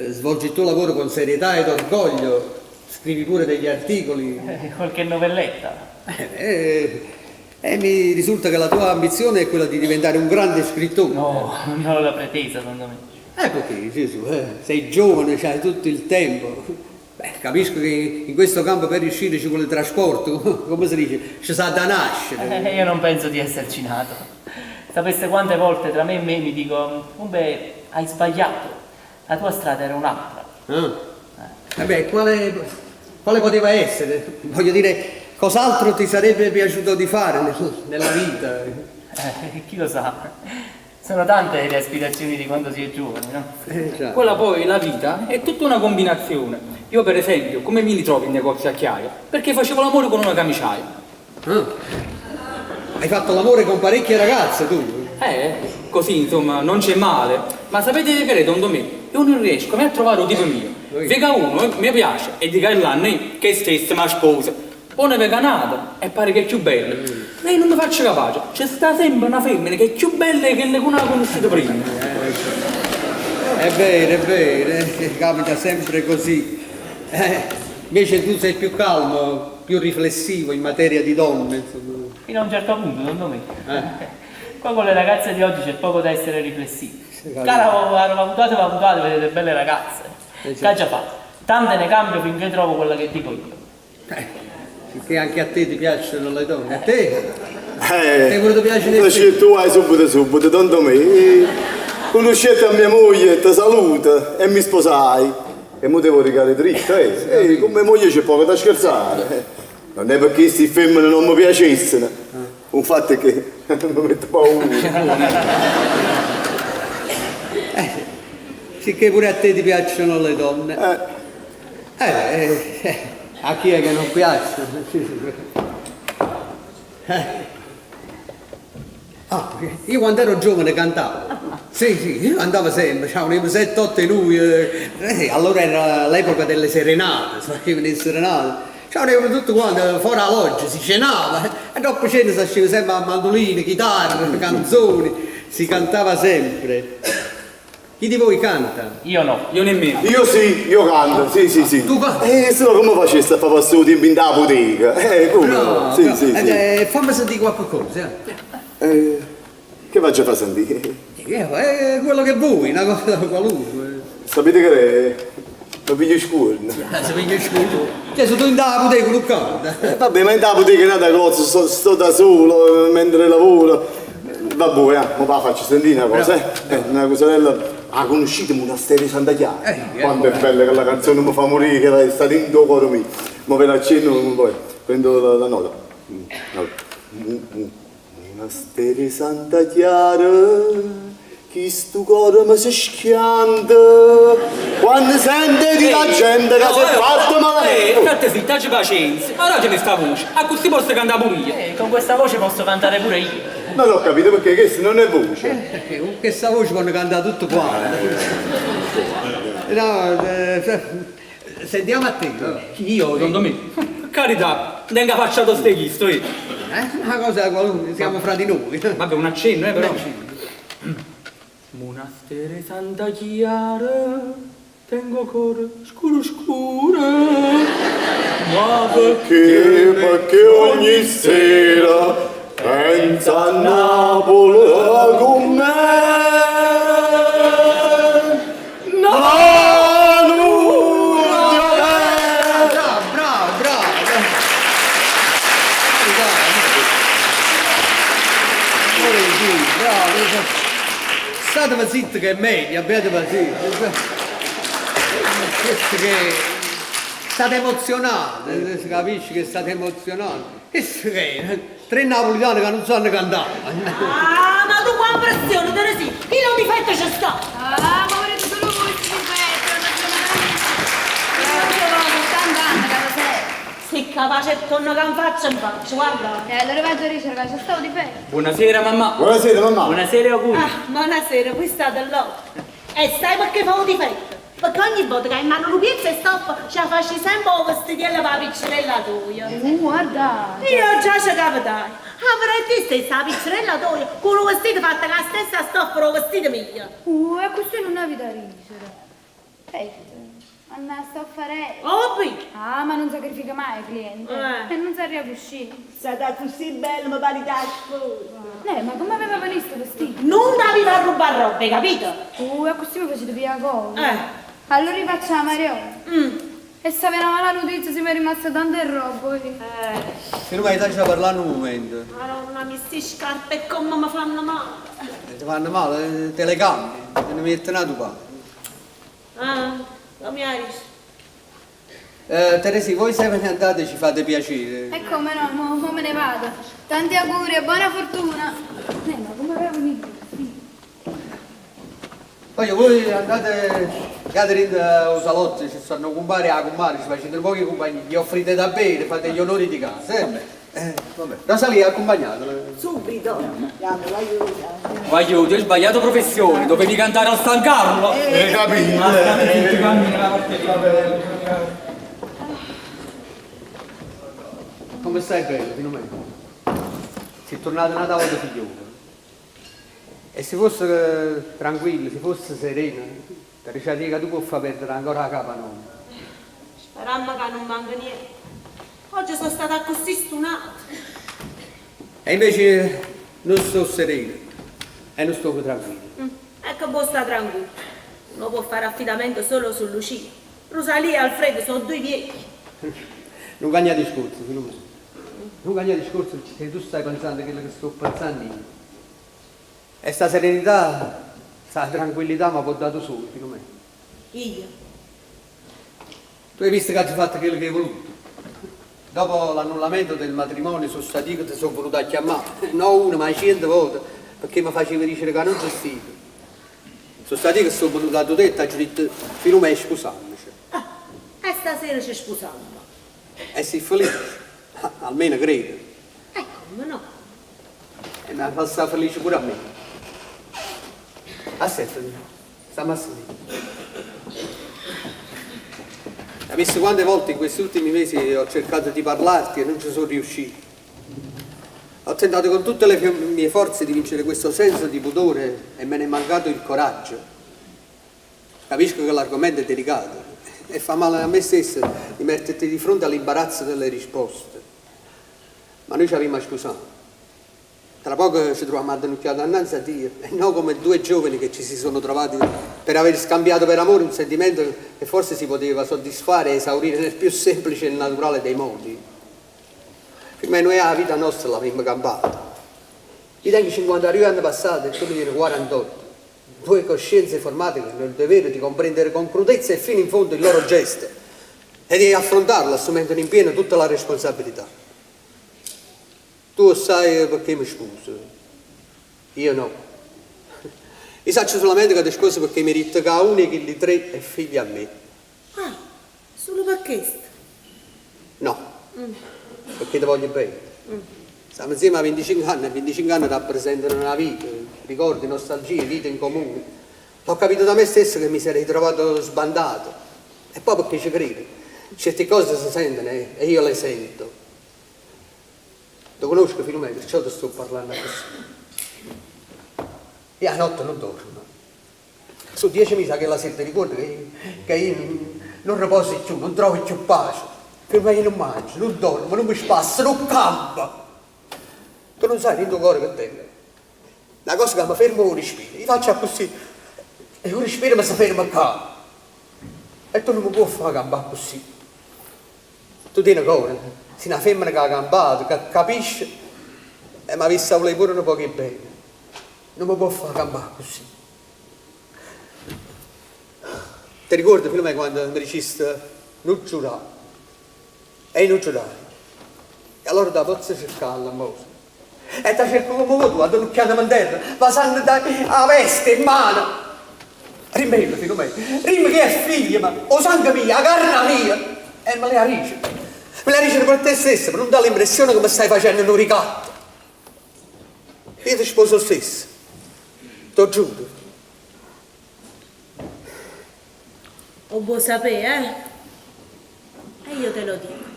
svolgi il tuo lavoro con serietà ed orgoglio, scrivi pure degli articoli. Qualche novelletta. E mi risulta che la tua ambizione è quella di diventare un grande scrittore. No, non ho la pretesa, don Domenico. Perché, Gesù, sei giovane, c'hai tutto il tempo. Beh, capisco che in questo campo per riuscire ci vuole trasporto, come si dice, ci sa da nascere. Io non penso di esserci nato. Sapeste quante volte tra me e me mi dico, Umbe, hai sbagliato, la tua strada era un'altra. Ah. E beh, quale poteva essere? Voglio dire, cos'altro ti sarebbe piaciuto di fare nella vita? Chi lo sa? Sono tante le aspirazioni di quando si è giovane, no? Già. Quella poi, la vita, è tutta una combinazione. Io per esempio, come mi ritrovo in negozio a Chiaia? Perché facevo l'amore con una camiciaia. Ah. Hai fatto l'amore con parecchie ragazze tu? Così insomma, non c'è male. Ma sapete che è, don Domenico? Io non riesco mai a trovare un tipo mio. Oi. Vega uno, mi piace, e dica l'anno che stessa ma sposa. Poi ne vega nata e pare che è più bella. Ma io non mi faccio capace, c'è sta sempre una femmina che è più bella che quella che non ho conosciuto prima. È vero, è vero, capita sempre così. Invece tu sei più calmo, più riflessivo in materia di donne, insomma. Fino a un certo punto, don Domenico. Qua con le ragazze di oggi c'è poco da essere riflessivi. Sì, capito. Cara, valutate, valutate, vedete belle ragazze. Sì. Che ha già fatto? Tante ne cambio finché trovo quella che dico io. Perché anche a te ti piacciono le donne? A te? Te pure ti piace le Invece tu hai subito, subito, don Domenico. Conoscete a mia moglie, ti saluta e mi sposai. E mo devo rigare dritto, eh. Con mia moglie c'è poco da scherzare. Non è perché queste femmine non mi piacessero. Un fatto è che mi metto paura. Sicché pure a te ti piacciono le donne. A chi è che non piacciono? Ah, io quando ero giovane cantavo. Sì, sì, io andavo sempre, c'erano 7-8 di lui allora era l'epoca delle serenate, si facevano le serenate. C'erano tutto quanto, fuori la loggia, si cenava, e dopo cena si faceva sempre a mandolini, chitarre, canzoni, si cantava sempre. Chi di voi canta? Io no. Io nemmeno. Io sì, io canto, sì, sì, sì. Tu canti? Se no come facessi a far passare il tempo in da bottega? Come? No, sì, no. sì, sì. Fammi sentire qualche cosa. Che faccio a far sentire? Quello che vuoi, una cosa qualunque. Sapete che è? Mi piglio scurno. Se piglio scurno? Cioè, se tu in da bottega non canta. Vabbè, ma in da bottega è un'altra cosa, sto da solo mentre lavoro. Vabbè, ma la faccio sentire una cosa, eh? Una cosarella. Ah, conoscete il monastero di Santa Chiara? Quanto è bella quella canzone, mi fa morire, che sta dentro il cuore mio. Ma ve l'accenno, poi prendo la nota. Allora. Monastero di Santa Chiara, Chistu core me se schianta quanno sente 'e di' la gente ca s'è fatta malamente. Eh, statte zitta, aggi pacienza, ma datemi sta voce, accussì posso cantà pure io. Eh, con questa voce posso cantare pure io. Non ho capito perché chesta nun è voce. Perché con chesta voce ponno cantà tutte quante. No, sentiamo a te. Io, don Domì? Per carità, tengo 'a faccia tosta 'e chisto, io. Una cosa qualunque, siamo fra di noi. Vabbè, un accenno, eh, però. Monastero 'e Santa Chiara, tengo 'o core scuro scuro. Ma Perché, perché ogni sera penso a Napule cu me. Ma nun Bravo, bravo, bravo. Bravo. Stateve zitti che è meglio, abbiate pazienza. Questo che state emozionate, si capisce che state emozionate. Questo che è? Tre napolitani che non sanno cantare. Ah, ma tu qua pressione, te ne sei? Chi non difetto ci sta? Ah, ma volete solo voi questi difetti, non Io anni che lo sai. Sei capace e torna che in faccia in faccia, guarda. E allora vado a ricercare, c'è stato difetto. Buonasera mamma. Buonasera mamma. Buonasera auguri. Ah, buonasera, voi state là. E sai perché fa un difetto? Perché ogni volta che hai in mano un pezzo e stoppa, ce la faccio sempre un vestitiello per la piccerella tua. Guarda. Io già ci capitai. Avrei te stessa la piccerella tua, con un vestito fatto con la stessa stoffa del vestito mio. E questo non è da ridere. Aspetta, Anna sto a fare. Ovvio. Ah, ma non sacrifica mai il cliente. Eh. E non sa riuscire. Stata così bella, mi pare da scuola. Ma come aveva visto vestito? Non devi a rubare roba, hai capito? E così mi facete via cosa. Eh. Allora rifacciamo Mario. E se aveva la notizia si mi è rimasta tanta roba. Eh. Se non vai a parlare un momento. Madonna, mi sti scarpe come mi fanno male. Ti fanno male, te le cambi, te ne metti una tua. Ah, come hai visto? Teresi, voi se ve ne andate ci fate piacere. E come no, mo, mo me ne vado. Tanti auguri e buona fortuna. Ma come aveva venito? Poi voi andate, andate in al salotto, ci stanno compare a compare, ci facete pochi compagni, gli offrite da bere, fate gli onori di casa. Eh? Vabbè. Rosalia, accompagnatela. Subito. Andiamo, l'aiuto. Voglio, ti ho sbagliato professione, dovevi cantare al San Carlo. Capito. Ma state zitti, cammina la parte lì. Come stai bello, Filomena? Sei tornata una volta figliolo. E se fosse tranquillo, se fosse sereno, ti dicevo che tu puoi far perdere ancora la capa no. Sperammo che non manca niente. Oggi sono stata così stunata. E invece non sto sereno e non sto tranquillo. Ecco, può stare tranquillo. Uno può fare affidamento solo su Lucia. Rosalia e Alfredo sono due vecchi. Non cambia discorso, Filomena. Non cambia discorso se tu stai pensando a quello che sto pensando io. E sta serenità, sta tranquillità mi può dato solo, Filomena. Io? Tu hai visto che hai fatto quello che hai voluto. Dopo l'annullamento del matrimonio sono stato io che ti sono venuto a chiamare. Non una, ma 100 volte, perché mi facevi dire che non c'è stato. Sono stato io che sono venuto a te e ti ho detto, Filomena, scusandoci. Ah, e stasera ci spusiamo. E sei felice, almeno credo. E come no? E mi fa stare felice pure a me. Aspetta, stiamo a sentire. Hai visto quante volte in questi ultimi mesi ho cercato di parlarti e non ci sono riuscito. Ho tentato con tutte le mie forze di vincere questo senso di pudore e me ne è mancato il coraggio. Capisco che l'argomento è delicato e fa male a me stesso di metterti di fronte all'imbarazzo delle risposte. Ma noi ci abbiamo scusato. Tra poco ci troviamo addenocchiati dinanzi a Dio e non come due giovani che ci si sono trovati per aver scambiato per amore un sentimento che forse si poteva soddisfare e esaurire nel più semplice e naturale dei modi. Prima noi la vita nostra l'abbiamo campata. Io tengo 52 anni passati e tu mi tieni 48. Due coscienze formate che hanno il dovere di comprendere con crudezza e fino in fondo il loro gesto e di affrontarlo assumendone in pieno tutta la responsabilità. Tu sai perché mi scuso, io no. Io saccio solamente ca te sposo pecché m'hê ditto ca uno 'e chilli tre è figlio a me. Ah, sulo pe chesto? No, pecché te voglio bene. Stammo nzieme 'a vinticinche anne e vinticinche anne rappresentano na vita, ricordi, nostalgie, vita in comune. Ho capito da me stesso che mi sarei trovato sbandato. E poi pecché ce credo. Certe cose si sentono e io le sento. Te cunosco, Filumè, perciò te sto parlanno accussì. Io 'a notte nun dormo. So' diece mise 'a chella sera, te ricuorde che che io nun reposo cchiù, nun trovo cchiù pace. Filumè, io nun mangio, nun dormo, nun me spasso, nun campo. Tu nun saje dint' 'o core che tengo. Na cosa ca me ferma 'o respiro. Io faccio accussì e 'o respiro me se ferma ccà. E tu nun me può fà campà accussì. Tu tiene core, si na femmena che ha campato, che capisce e m'avisse 'a vulè pure nu poco 'e bene. Nun me può fà campà accussì. Te ricuorde, Filumè, quando me diciste nun giurà? E io nun giuraje. E allora t' 'a pozzo cercà 'a lemmosena. E t' 'a cerco comme vuò tu, addenucchianneme 'nterra, vasannete 'a veste, 'e mmane. Dimmello, Filumè, dimme chi è figliemo, 'o sangue mio, 'a carna mia. E me l'hê 'a dicere. Me l'hê 'a dicere per te stessa, pe nun dà l'impressione che me staje facenno nu ricatto. Io te sposo 'o stesso, t' 'o giuro. O vuò sapè, eh? E io te lo dico.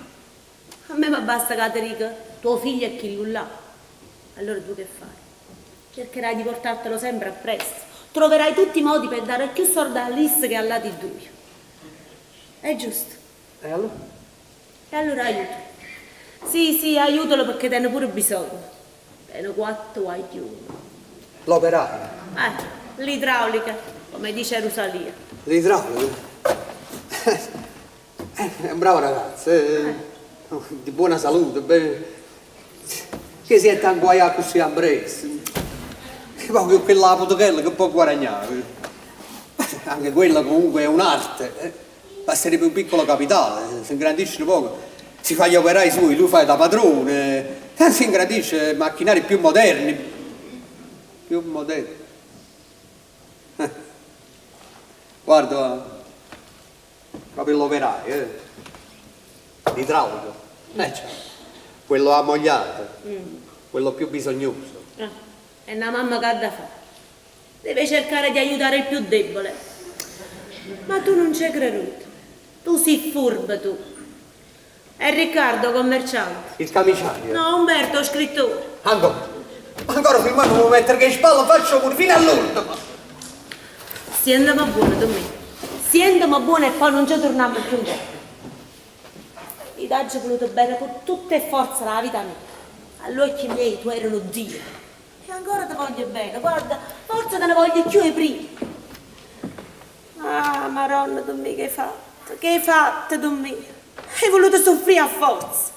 A me m'abbasta ca te dico, tuo figlio è chillu là. Allora tu che fai? Cercherai di portartelo sempre appresso. Troverai tutti i modi per dare cchiù sorde a isso che all'ati duje. È giusto? E allora? E allora aiutalo. Sì, sì, aiutalo pecché tene pure bisogno. Tene quatto guagliune. L'operaio. Eh, l'idraulica, come dice Rusalia. L'idraulica? È un bravo ragazzo, eh, di buona salute, beh, che si è inguaiato accussì ambress. E poi chella putechella che può guadagnare. Anche quella comunque è un'arte, eh. Basterebbe un piccolo capitale, si ingrandisce nu poco, si fa gli operai suoi, tu fai da padrone, si ingrandisce macchinari più moderni, più moderni. Guarda, proprio l'operaio, eh. L'idraulico, eh, cioè, quello ammogliato, quello più bisognoso. Ah, e na mamma che ha da fà? Deve cercare di aiutare il più debole. Ma tu nun ce creduto. Tu si furbo tu. È Riccardo 'o commerciante. Il camiciaio? No, Umberto 'o scrittore. Ancora? Ancora Filumè me vuò mettere cu 'e spalle 'nfaccia 'o muro fino all'urdemo! Sienteme buono, Dummì. Sienteme buono e poi nun ce turnammo cchiù 'ncoppa. Io t'aggio voluto bene cu tutt' 'e forze d' 'a vita mia. All'uocchie miei tu eri nu Dio. E ancora te voglio bene, guarda, forze te ne voglio cchiù 'e primma. Ah, Maronna, Dummì, che 'e fatto? Che 'e fatto, Dummì? Hê voluto suffrì a forza.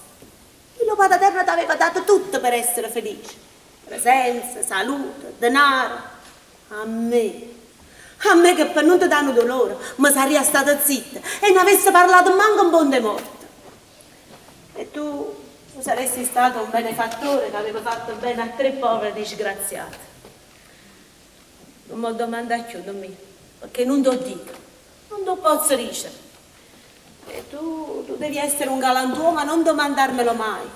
Chillo Pataterno t'aveva dato tutto per essere felice, presenza, salute, denaro. A me, a me che pe nun te dà nu dolore, me sarria stata zitta e n'avesse parlato manco 'mpont' 'e morte. E tu, tu saresti stato un benefattore che aveva fatto bene a tre povere disgraziate. Nun m' 'o domandà cchiù, Dummì, pecché nun t' 'o dico, nun t' 'o pozzo dicere. E tu, tu devi essere un galantuomo a non domandarmelo mai,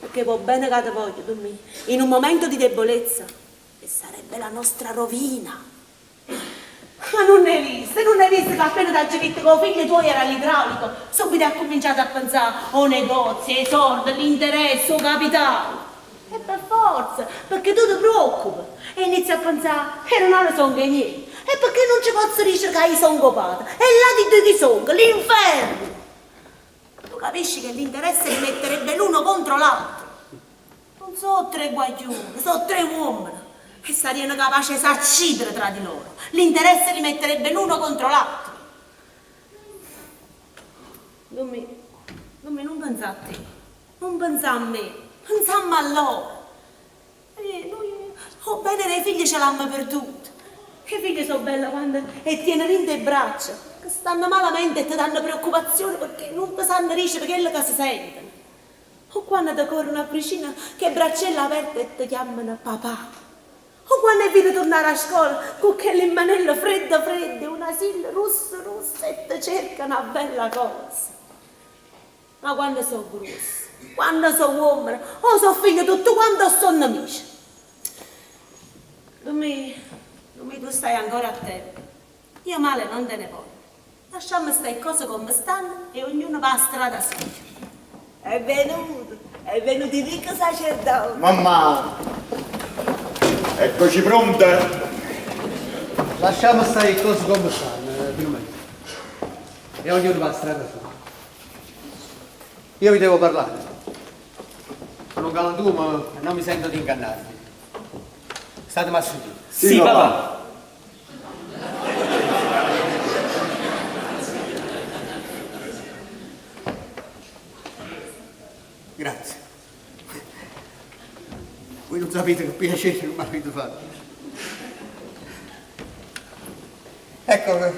pecché p' 'o bene ca te voglio, Dummì, in un momento di debolezza, e sarebbe la nostra rovina. Ma nun 'e visto, nun 'e visto ca appena t'aggio ditto ca 'o figlio tuoio era l'idraulico, subito 'e accuminciato a penzà 'o negozio, 'e sorde, l'interesse, 'o capitale. E pe forza, pecché tu te preoccupe e inizi a penzà, 'E denare songo 'e miei, e pecché nun ce pozzo dicere ca io songo 'o pate e ll'ati duje chi songo? L'inferno! Tu capisci che l'interesse li metterebbe l'uno contro l'altro. Nun so' tre guagliune, so' tre uommene e sarriano capace 'e s'accidere tra di loro. L'interesse li metterebbe l'uno contro l'altro. Dummì, Dummì, nun penzà a te, nun penzà a me, penzammo a loro. E nuje 'o bene d' 'e figlie ce l'ammo perduto. 'E figlie so' belle quando 'e tiene dint' 'e braccia, che stanno malamente e te danno preoccupazione pecché nun te sanno dicere chello ca se sentono. O quanno te corrono avvicino ch' 'e braccelle aperte e te chiammano papà. O quanno 'e vide turnare 'a scola cu chelle manelle fredde fredde e 'o nasillo russo russo e te cerca na bella cosa. Ma quanno so' gruosse, quanno so' uommene o so' figlie tutte quante o so' nemice. Dummi, Dummi tu stai ancora a tempo. Io male non te ne voglio. Lasciammo sta 'e ccose comme stanno e ognuno va 'a strada soja. È venuto, è venuto il ricco sacerdote. Mammà! Eccoci pronte! Lasciamo stare 'e ccose comme stanno, Filumena. E ognuno va 'a strada soja. Io vi devo parlare. Sono un galantuomo e non mi sento di ingannarvi. Statemi a sentire. Sì, papà. Grazie. Voi non sapete che piacere che mi avete fatto. Ecco,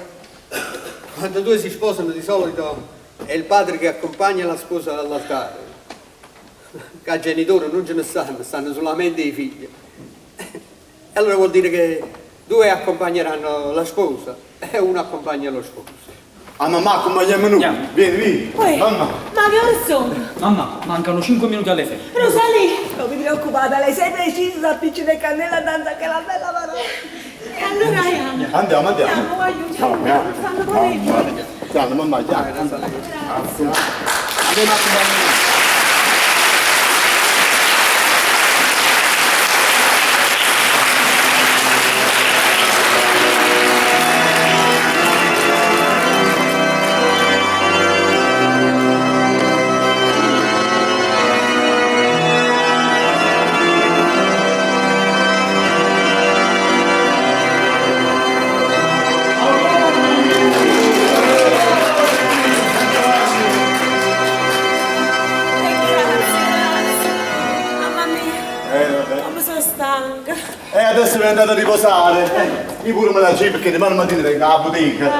quando due si sposano di solito è il padre che accompagna la sposa all'altare. Che genitori non ce ne stanno, stanno solamente i figli. E allora vuol dire che due accompagneranno la sposa e uno accompagna lo sposo. Ah mamma, accompagniamo noi. Vieni, vieni. Uè, Mamma. Ma che ore sono? Mamma, mancano 5 minuti alle 6. Rosalì! Non vi preoccupate, lei sei preciso, appicci le cannella tanto che la bella parola. E allora andiamo. Andiamo, andiamo. Andiamo, voglio, andiamo. Stanno pure Ciao, mamma, ciao. Andiamo a accompagnare. E grazie, grazie. Mamma mia, Vabbè. come sono stanca. E adesso mi andate a riposare. Io pure me la giro perché domani mattina vengo alla bottega.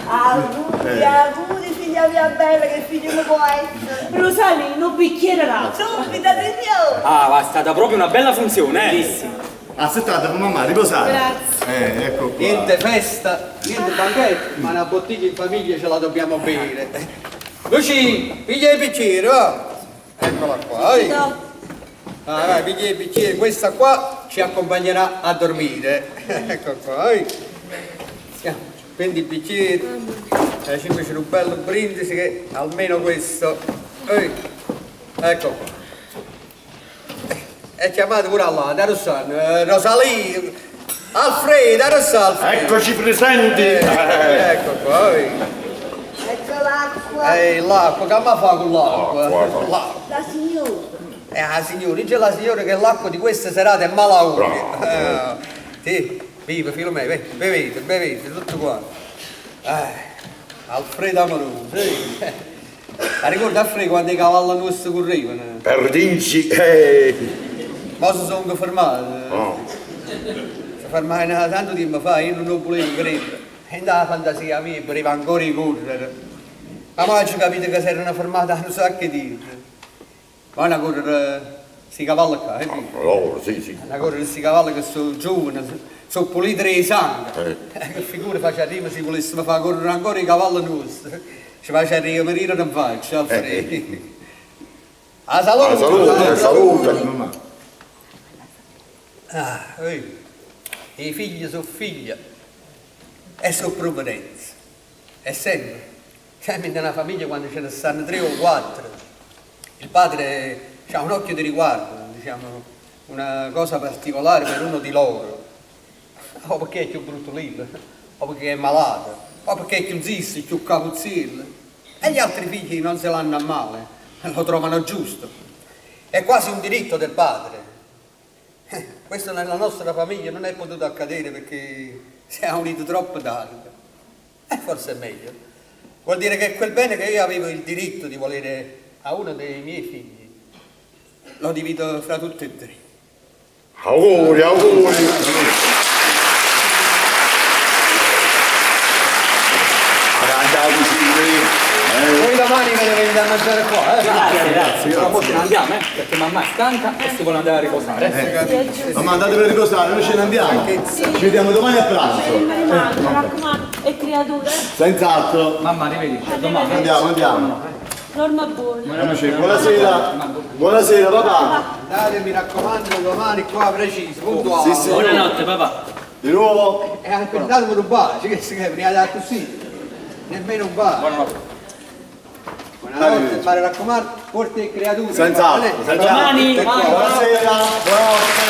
Auguri, auguri, figlia mia bella, che figlio mi può essere. Rosalino, un bicchiere d'acqua. Subito, signore. Ah, ma è stata proprio una bella funzione, eh? Bellissimo. Aspettate, mamma, riposate. Grazie. Ecco qua. Niente festa, niente banchetto, ma una bottiglia in famiglia ce la dobbiamo bere. Luci, piglia il bicchiere, va. Eccola qua. Vai. Ah, vai, piglia il bicchiere, questa qua ci accompagnerà a dormire. Ecco qua. Vai. Andiamo, Prendi il bicchiere, facciamoci un bello brindisi che almeno questo. Ehi, Ecco qua. E chiamate pure là, da Rossano, Rosalì, Alfredo, Rossano, Alfredo. Eccoci presenti! Ecco qua, vai. Ecco l'acqua. Ehi, l'acqua, che mi fa con l'acqua? L'acqua. L'acqua. La signora. La signora, dice la signora che l'acqua di questa serata è malaugurio. Sì, viva Filomena, bevete, bevete, tutto qua. Alfredo Amoroso, sì. Ma ricorda Alfredo quando i cavalli nostri correvano? Perdinci! Ma si sono fermati. Oh. Si fermavano tanto tempo fa, io non lo volevo credere. E la fantasia mia voleva ancora correre. Ma poi ho capito che si erano fermati a non so che dire. Vanno a correre questi cavalli qua, eh? Loro, sì, sì. Vanno a correre questi cavalli che sono giovani, sono puliti di sangue. Che figura faccia prima se volessimo far correre ancora i cavalli nostri. Ci faccia morire in faccia, Alfredo. A salute! La salute, salute! Ah, vedi, i figli sono figli e sono provvidenza. E sempre, sempre in una famiglia quando ce ne stanno 3 o 4, il padre ha un occhio di riguardo, diciamo, una cosa particolare per uno di loro. O perché è più brutto lì, o perché è malato, o perché è più zizzo, più capuzzillo. E gli altri figli non se l'hanno a male, lo trovano giusto. È quasi un diritto del padre. Questo nella nostra famiglia non è potuto accadere perché si è unito troppo tardi. E forse è meglio. Vuol dire che quel bene che io avevo il diritto di volere a uno dei miei figli, lo divido fra tutti e tre. Auguri, auguri! Andiamo, signori! Noi domani Domani ve ne venite a mangiare qua, eh? Grazie, grazie. Ora mo ce ne andiamo, eh, perché mamma è stanca e si vuole andare a riposare. Eh. Mamma andate per riposare, noi ce ne andiamo. Ci vediamo domani a pranzo. Mi raccomando, e creature. Senz'altro. Mamma, arrivederci, a domani. Andiamo, andiamo. Norma buona. Buonasera. Buonasera papà. Andate, mi raccomando, domani qua preciso, puntuale. Sì, signore. Buonanotte papà. Di nuovo? E anche datemi un bacio, che si chiama, prima da così. Nemmeno un bacio. Buonanotte. Buonanotte, mi raccomando, porti le creature. Senz'altro, senz'altro. Domani, domani. Buonasera, buonanotte.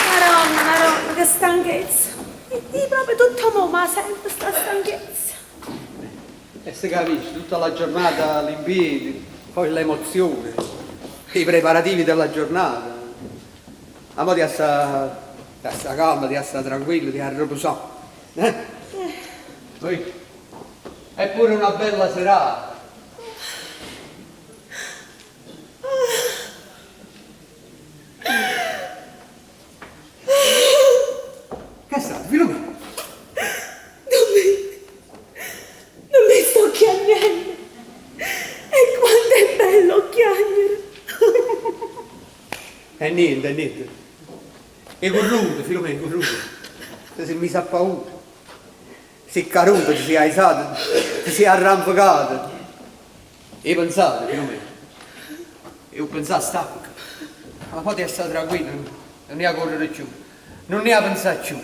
Maronna, maronna, che stanchezza. E di proprio tutto mo, ma sempre sta stanchezza. E si capisce, tutta la giornata all'impiedi, poi l'emozione, i preparativi della giornata. Ma mo ti sta, ti sta calma, ti sta tranquillo, ti riposare. Eh? Poi, è pure una bella serata. Che è stato? Filomena? Non mi sto chiagnendo. E quanto è bello chiagnere. È niente, è niente. È corruto, Filomena, è corruto. Ti sei messo a paura. Si è caduto, ti sei alzato, ti sei arrampicato. E pensate, Filomena. E ho pensato stanco. Ma poi ti sta tranquillo, non ne ha correre più. Non ne ha pensato più.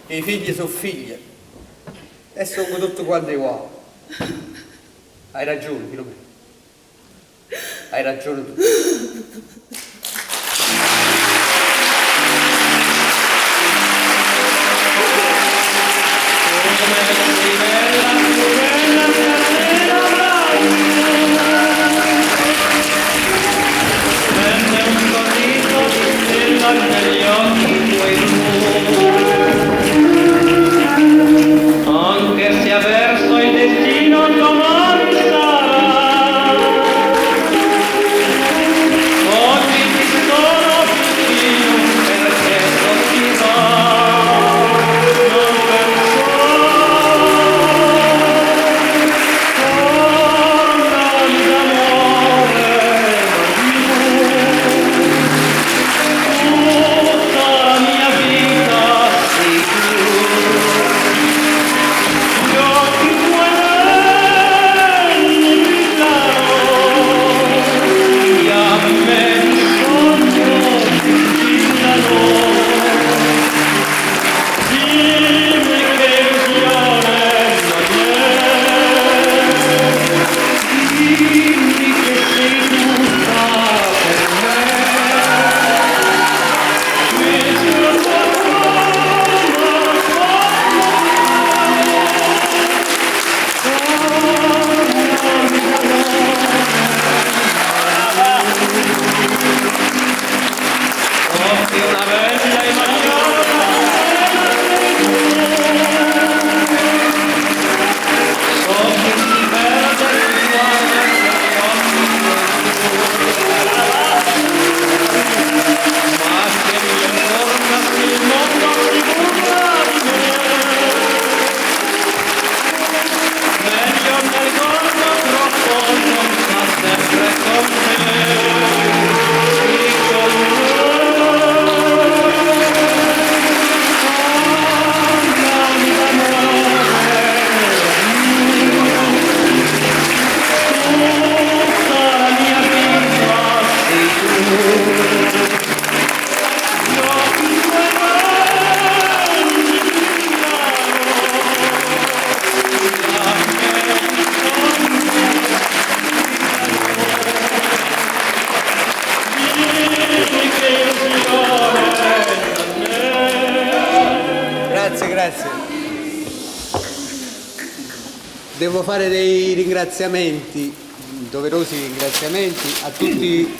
I figli sono figli. E sono tutti quanti uguali. Hai ragione, Filomena. Hai ragione tu. Venne un sorriso di stella negli occhi tuoi blu. Anche se avverso il destino domani sarà, oggi ti sono vicino perché non ti va, non pensare, tornami d'amore, tutta la mia vita sei tu. Gli occhi tuoi belli brillano, fiamme di sogno si scintillano. Dimmi che illusione non è, dimmi che sei tutta per me. Questo tuo Fossi una bella e So che si perde il cuore negli occhi tuoi. Ma che mi importa se il mondo si burla di me? Meglio che ricordo troppo non sta sempre con me. Tutta la mia vita sei tu. Gli occhi tuoi belli brillano, fiamme di sogno Dimmi che illusione non è. Grazie, grazie. Devo fare dei ringraziamenti, doverosi ringraziamenti a tutti.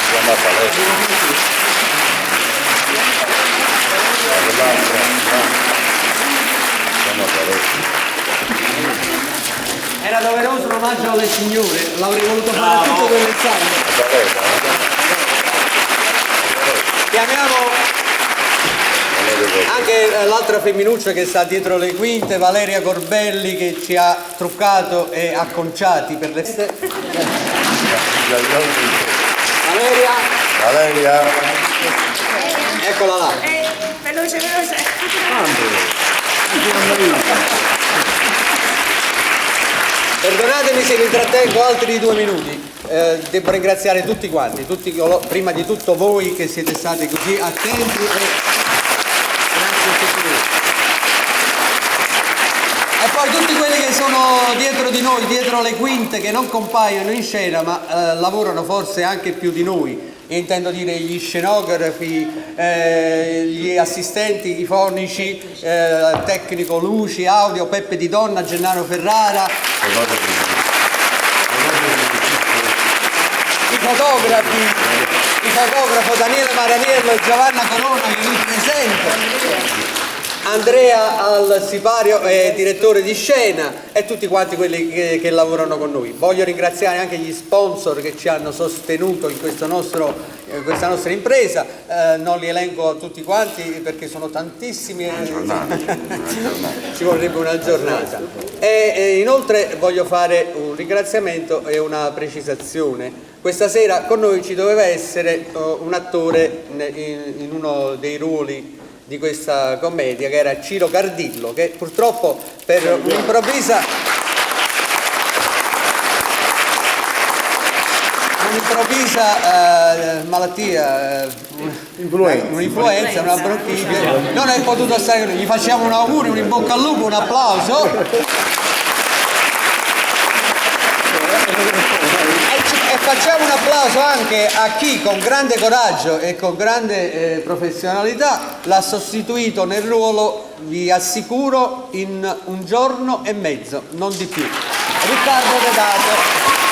Andiamo a palestra. Era doveroso un omaggio alle signore, l'avrei voluto fare a tutte quelle sale. Chiamiamo anche l'altra femminuccia che sta dietro le quinte, Valeria Corbelli, che ci ha truccato e acconciati per le feste. Valeria, Valeria. Eccola là. Veloce, veloce. Perdonatemi se vi trattengo altri 2 minuti. Devo ringraziare tutti quanti, prima di tutto voi che siete stati così attenti e grazie a tutti voi. E poi tutti quelli che sono dietro di noi, dietro le quinte, che non compaiono in scena ma lavorano forse anche più di noi. E intendo dire gli scenografi, gli assistenti, i fonici, tecnico luci, audio, Peppe Di Donna, Gennaro Ferrara, i fotografi, il fotografo Daniele Maraniello e Giovanna Corona che vi presento, Andrea al sipario è direttore di scena e tutti quanti quelli che lavorano con noi. Voglio ringraziare anche gli sponsor che ci hanno sostenuto in questa nostra impresa. Non li elenco tutti quanti perché sono tantissimi. Una giornata, una giornata. Ci vorrebbe una giornata. E inoltre voglio fare un ringraziamento e una precisazione. Questa sera con noi ci doveva essere un attore in uno dei ruoli di questa commedia, che era Ciro Cardillo, che purtroppo per un'improvvisa malattia, Influenza. un'influenza, una bronchite, non è potuto stare con noi. Gli facciamo un augurio, un in bocca al lupo, un applauso. E facciamo un applauso anche a chi con grande coraggio e con grande professionalità l'ha sostituito nel ruolo, vi assicuro, in un giorno e mezzo, non di più. Riccardo Dedato.